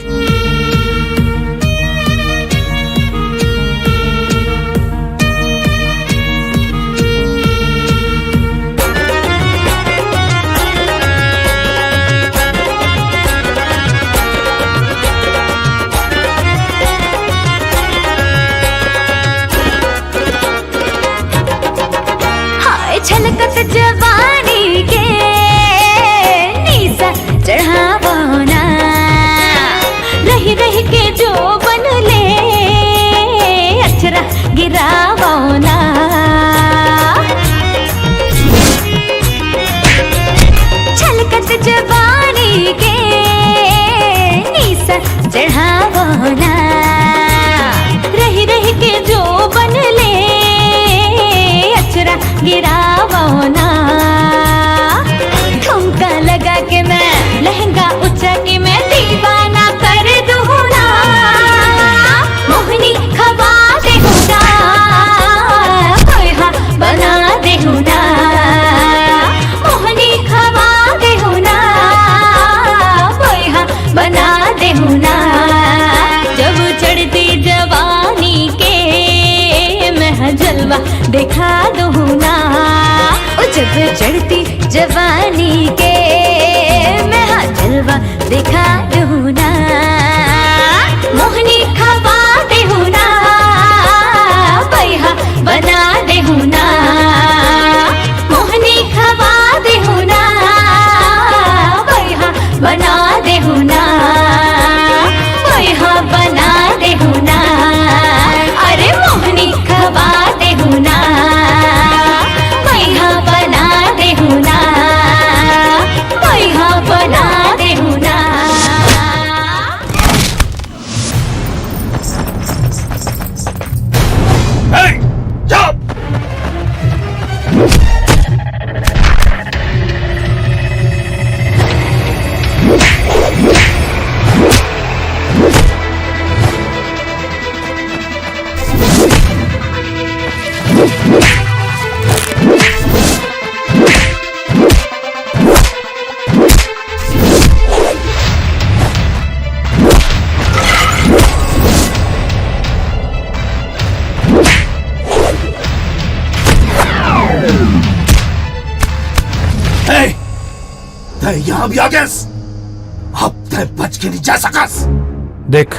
हाय छलकत जवानी के निसा चढ़ावो ना। रहि रहि के जोबन ले अचरा गिरावो ना। छलकत जवानी के निसा चढ़ावो ना। रहि रहि के जोबन ले अचरा गिरावो ना। ठुमका लगा के मैं लहंगा उठा के मैं दीवाना कर दूँ ना। मोहनी खवा देहू ना, बैहा बना देहू ना। मोहनी खवा देहू ना, बैहा बना देखा दूँ ना, ओ जब चढ़ती जवानी के, मैं हाँ जलवा देखा दूँ ना। मोहनी खवा देहू ना, बैहा बना देहू ना। मोहनी खवा देहू ना, बैहा बना देहू ना। बैहा बना देहू ना। अरे मोहनी खवा देहू ना, बैहा बना देहू ना। बैहा बना देहू ना। तैं यहाँ भी आ गयस? अब तैं बच के नहीं जा सकस। देख,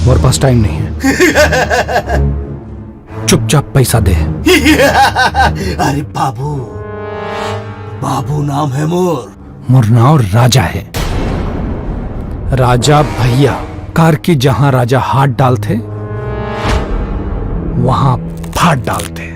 मोर पास टाइम नहीं है। चुपचाप पैसा दे। अरे बाबू, बाबू नाम है मोर। मोर नाम राजा है। राजा भैया, कार की जहां राजा हाथ डालते, वहां फाड़ डालते।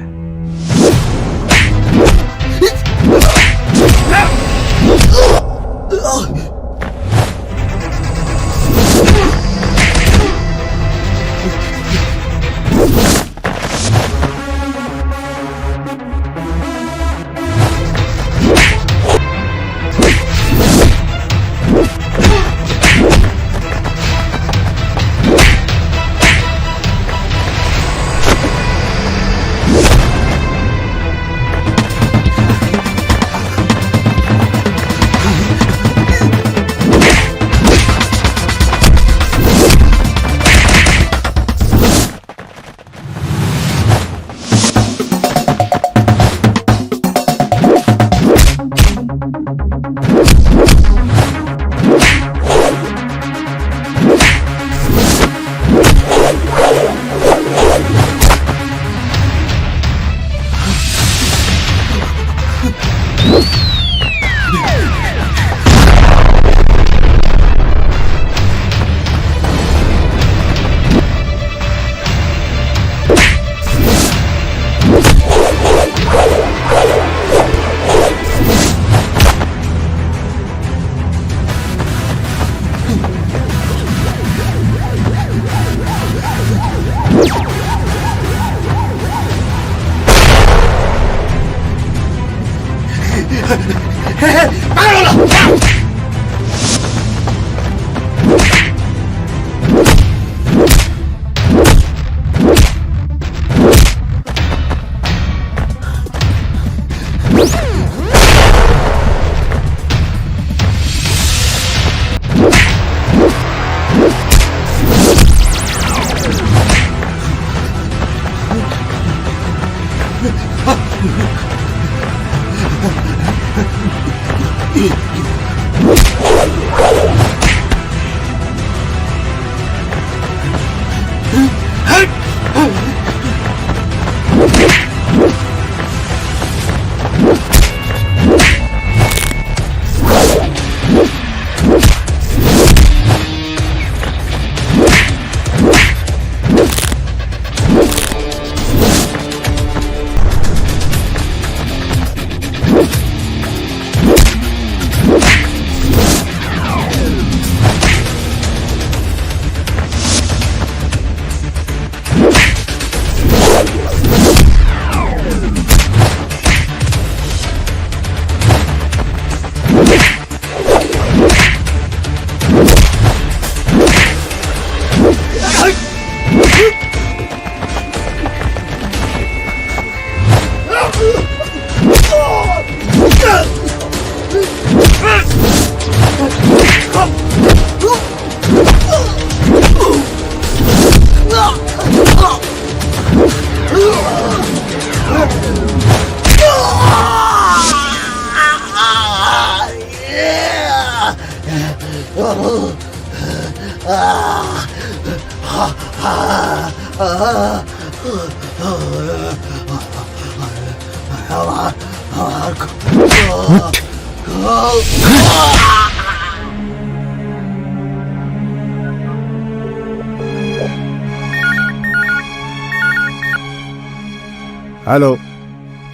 हेलो।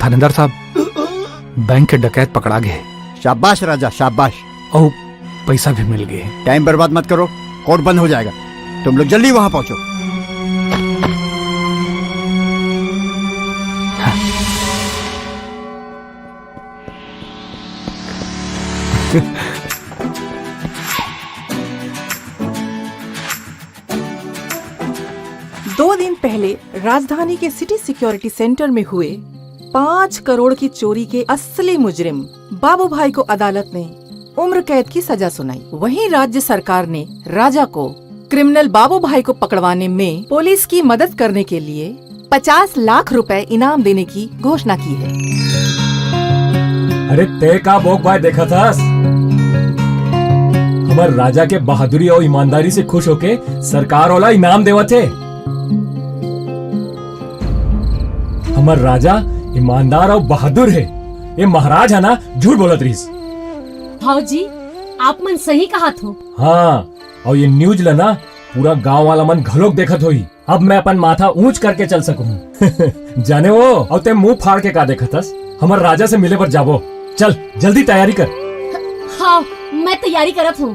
थानेदार साहब, बैंक के डकैत पकड़ा गए। शाबाश राजा, शाबाश। और पैसा भी मिल गए। टाइम बर्बाद मत करो, कोर्ट बंद हो जाएगा। तुम लोग जल्दी वहां पहुंचो। दो दिन पहले राजधानी के सिटी सिक्योरिटी सेंटर में हुए पाँच करोड़ की चोरी के असली मुजरिम बाबू भाई को अदालत ने उम्र कैद की सजा सुनाई। वहीं राज्य सरकार ने राजा को, क्रिमिनल बाबू भाई को पकड़वाने में पुलिस की मदद करने के लिए पचास लाख रुपए इनाम देने की घोषणा की है। अरे, तय का बोक बाय देखा था? हमार राजा के बहादुरी और ईमानदारी से खुश होके सरकार वाला इनाम देवत है। हमार राजा ईमानदार और बहादुर है। ये महाराज है ना, झूठ बोलत रहीस। भाजी, आप मन सही कहा थो। हाँ, और ये न्यूज ला ना पूरा गांव वाला मन घलोक देखत होही। अब मैं अपन माथा ऊंच करके चल सकूं। जाने वो, और ते मुंह फाड़ के का देखत हस? हमर राजा से मिले बर जाबो। चल, जल्दी तैयारी कर। हाँ, मैं तैयारी करत हूँ।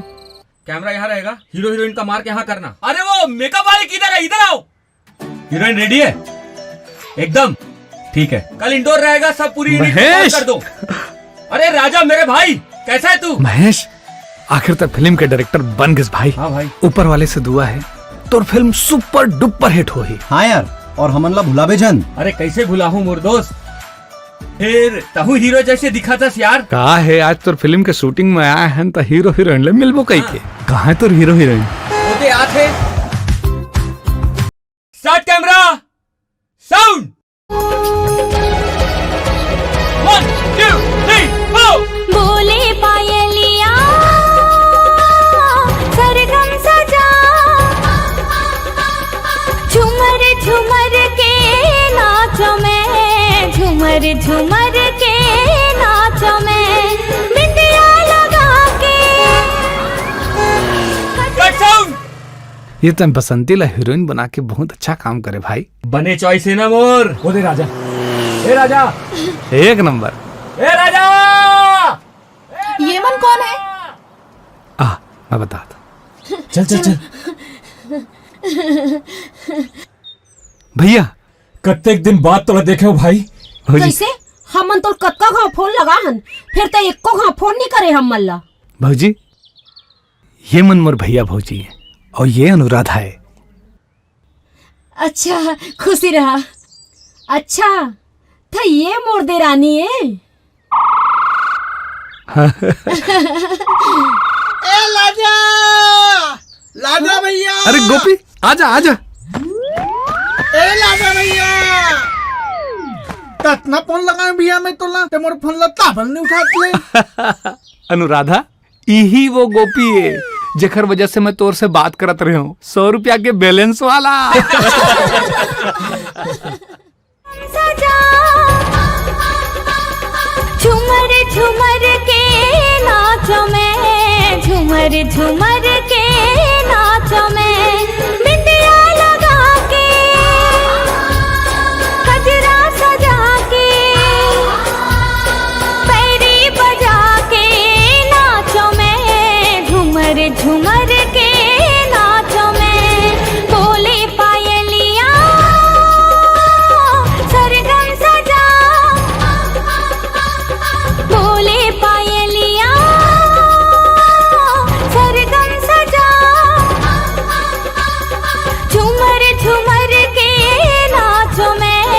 कैमरा यहाँ रहेगा, हीरो हीरोइन का मार्क यहाँ करना। अरे वो मेकअप वाले किधर है? इधर आओ। हीरोइन रेडी है एकदम? ठीक है, कल इंडोर रहेगा, सब पूरी यूनिट महेश! कर दो। अरे राजा मेरे भाई, कैसा है तू? महेश, आखिर तक फिल्म के डायरेक्टर बन गिस भाई। हाँ भाई। ऊपर वाले से दुआ है, तोर फिल्म सुपर डुपर हिट होही। हाँ यार, और हमन ला भुलाबे झन। अरे कैसे भुलाहूं मोर दोस्त, फिर तहू हीरो जैसे दिखा थस यार। का है, आज तोर फिल्म के शूटिंग में आया है त हीरो हीरोइन ले मिलबो कही के। कहाँ है तोर हीरो हीरोइन? ओदे आथे। Start camera, sound. One, two, three, four। बोले पायलिया सरगम सजा, झुमर झुमर के नाचो मैं, झुमर झुमर के नाचो मैं, बिंदिया लगा के। कट साउंड। ये तन बसंती ला हीरोइन बना के बहुत अच्छा काम करे भाई। बने चॉइस है ना मोर। वो दे राजा। ए राजा। एक नंबर। ए राजा। ये मन कौन है? आ, मैं बता दो। चल चल चल। भैया। कत्तेक दिन बाद तोला देखे हो भाई। भौजी। कैसे? हमन तो कतका घाव फोन लगा हन, फिर तो एको घाव फोन नहीं करे हम मल्ला। भौजी, ये मन मोर भैया भौजी है और ये अनुराधा है। अच्छा, खुशी रहा। अच्छा, तो ये मोर देरानी है। ए लाजा, लाजा भैया। अरे गोपी, आजा, आजा। ए लाजा भैया, कतना फोन लगाए भैया मैं तोला, ते मोर फोन ला ताबल नहीं उठात ले। अनुराधा, इही वो गोपी है जेकर वजह से मैं तोर से बात करत रहे हूँ, सौ रुपया के बैलेंस वाला। सजा झुमर झुमर के नाचो मैं, झुमर झुमर के नाचो मैं, बिंदिया लगा के, गजरा सजा के, पैरी बजा के नाचो मैं, झुमर झुमर के नाचो मैं, बोले पायलिया सरगम सजा, बोले पायलिया सरगम सजा, झुमर झुमर के नाचो मैं,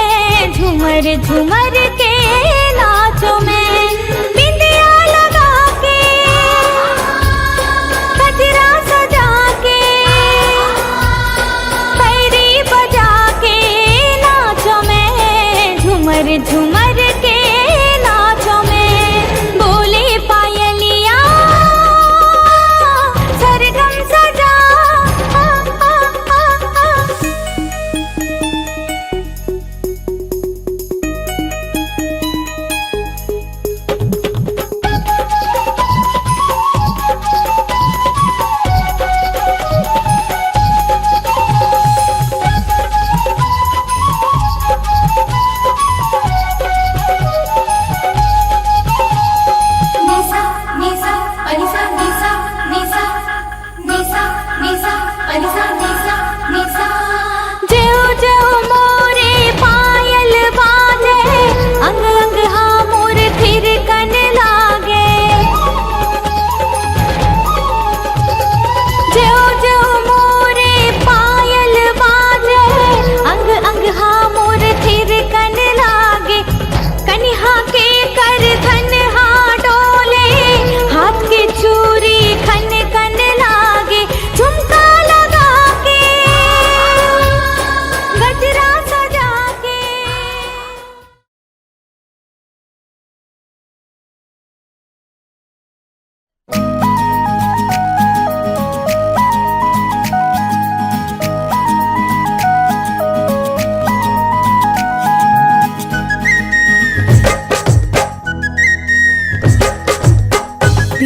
झुमर झुमर के नाचो मैं, बिंदिया लगा के, गजरा सजा के, पैरी बजा के नाचो मैं, झुमर झुमर के नाचो मैं, बोले पायलिया सरगम सजा।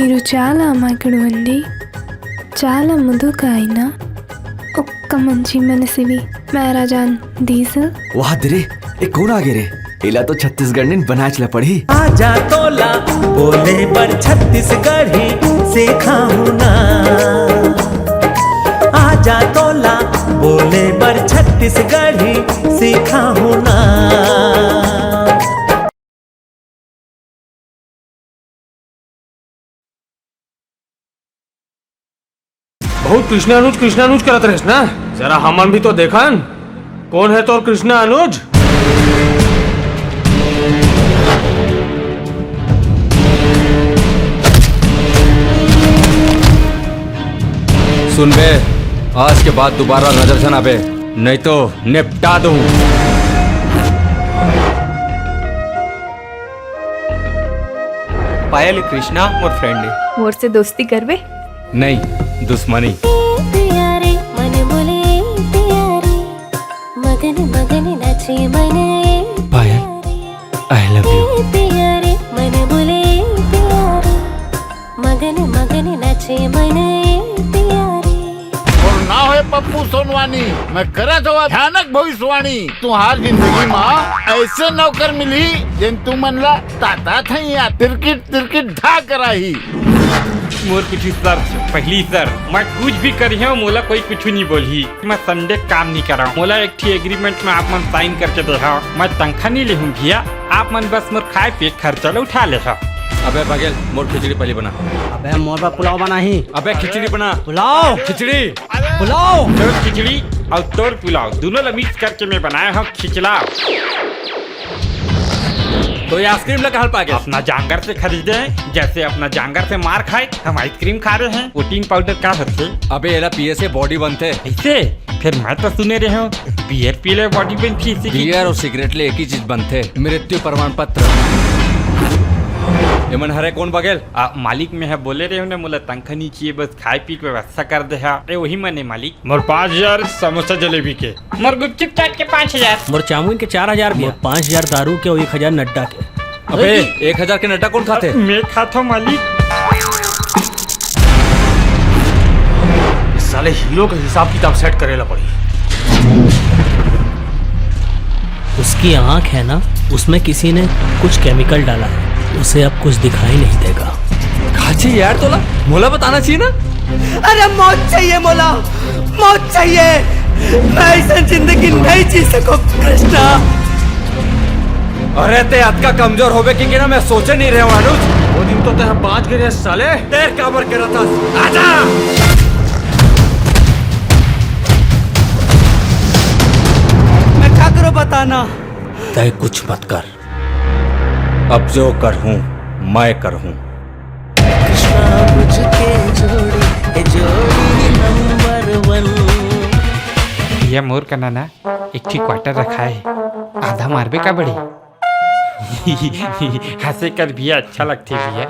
మీరు చాలా అమాయకుడు అండి. చాలా ముదుకాయన ఒక్క మంచి మనసివి. మేరా జాన్ డీజిల్. वाह दे रे, ए कोन आगे रे? एला तो छत्तीसगढ़ ने बनाच ला पड़ी। आजा तोला बोले बर छत्तीसगढ़ी सिखाहूं ना। आजा तोला बोले बर छत्तीसगढ़ी सिखाहूं ना। बहुत कृष्णा अनुज, कृष्णा अनुज करत रहेस ना। जरा हमन भी तो देखन, कोन हे तोर कृष्णा अनुज? सुन बे, आज के बाद दोबारा नजर झन आबे, नहीं तो निपटा दूं। पायल, कृष्णा मोर friend हे। मोर से दोस्ती करबे? नहीं, दुश्मनी। ए पिया रे, मन बोले ए पिया रे, मगन मगन नाचे मन ए पायल, पिया रे। I love you। ए पिया रे, मन बोले ए पिया रे, मगन मगन नाचे मन ए पिया रे। मोर नाव हे पप्पू सोनवानी, मैं करत हवं भयानक भविष्यवाणी। तुहार जिंदगी मा ऐसे नौकर मिलही, जेन तुमन ला ताता थैया तिरकिट तिरकिट ढा कराही। मोर कुछ शर्त, पहली शर्त, मैं कुछ भी करिहौं, मोला कोई कुछ नहीं बोलही। मैं Sunday काम नहीं करहूं। मोला एक ठी agreement में आप मन sign करके देहा, मैं तनखा नहीं लेहूं भैया, आप मन बस मोर खाए पिए खर्चा ला उठा लेहा। अबे बघेल, मोर खिचड़ी पहली बना। अबे मोर बर पुलाव बनाही। अबे खिचड़ी बना। पुलाव। खिचड़ी। पुलाव। तोर खिचड़ी अउ तोर पुलाव दोनों ला mix करके मैं बनाए हौं खिचलाव। तो ये ice cream ला कहाँ पागे? अपना जांगर से खरीदे हैं, जैसे अपना जांगर से मार खाए, हम ice cream खा रहे हैं। Protein powder का होथे? अबे एला पिए से body बनथे। ऐसे? फिर मैं तो सुने रहे हूँ beer पी ले body बनथे, इसी की beer और cigarette ले एक ही चीज बनथे, मृत्यु प्रमाण पत्र। एमन हरे कोन बघेल? आ, मालिक मैं ह बोले रहे हूँ ना, मोला तनखा नहीं चाहिए, बस खाए पी के व्यवस्था कर दे हा। ए, वही मने मालिक। मोर पाँच हजार समोसा जलेबी के। मोर गुपचुप चाट के पाँच हजार। मोर चाउमीन के चार हजार भैया। मोर पाँच हजार दारू के और एक हजार नड्डा के। अबे, एक हजार के नड्डा कोन खाथे? मैं खाता हूँ मालिक। इस साले हीरो के हिसाब किताब set करेला पड़ी। उसकी आंख है ना, उसमें किसी ने कुछ chemical डाला है, उसे अब कुछ दिखाई नहीं देगा। का चाहिए यार तोला? मोला बताना चाहिए ना। अरे मौत चाहिए मोला, मौत चाहिए। मैं ऐसा जिंदगी नहीं जी सकूं कृष्णा। अरे ते अतका कमजोर होबे कि, कि ना मैं सोचे नहीं रहे हूँ अनुज। वो दिन तो ते बांच गे साले। ते काबर करत हस? आजा। मैं का करो बताना। तय कुछ मत कर। अब जो कर हूँ, मैं कर हूँ। कृष्णा मुझके जोड़ी, ए जोड़ी number one। भैया मोर कना ना एक ठी quarter रखा है, आधा मारबे का बड़ी? हंसे कर भैया अच्छा लगथे भैया।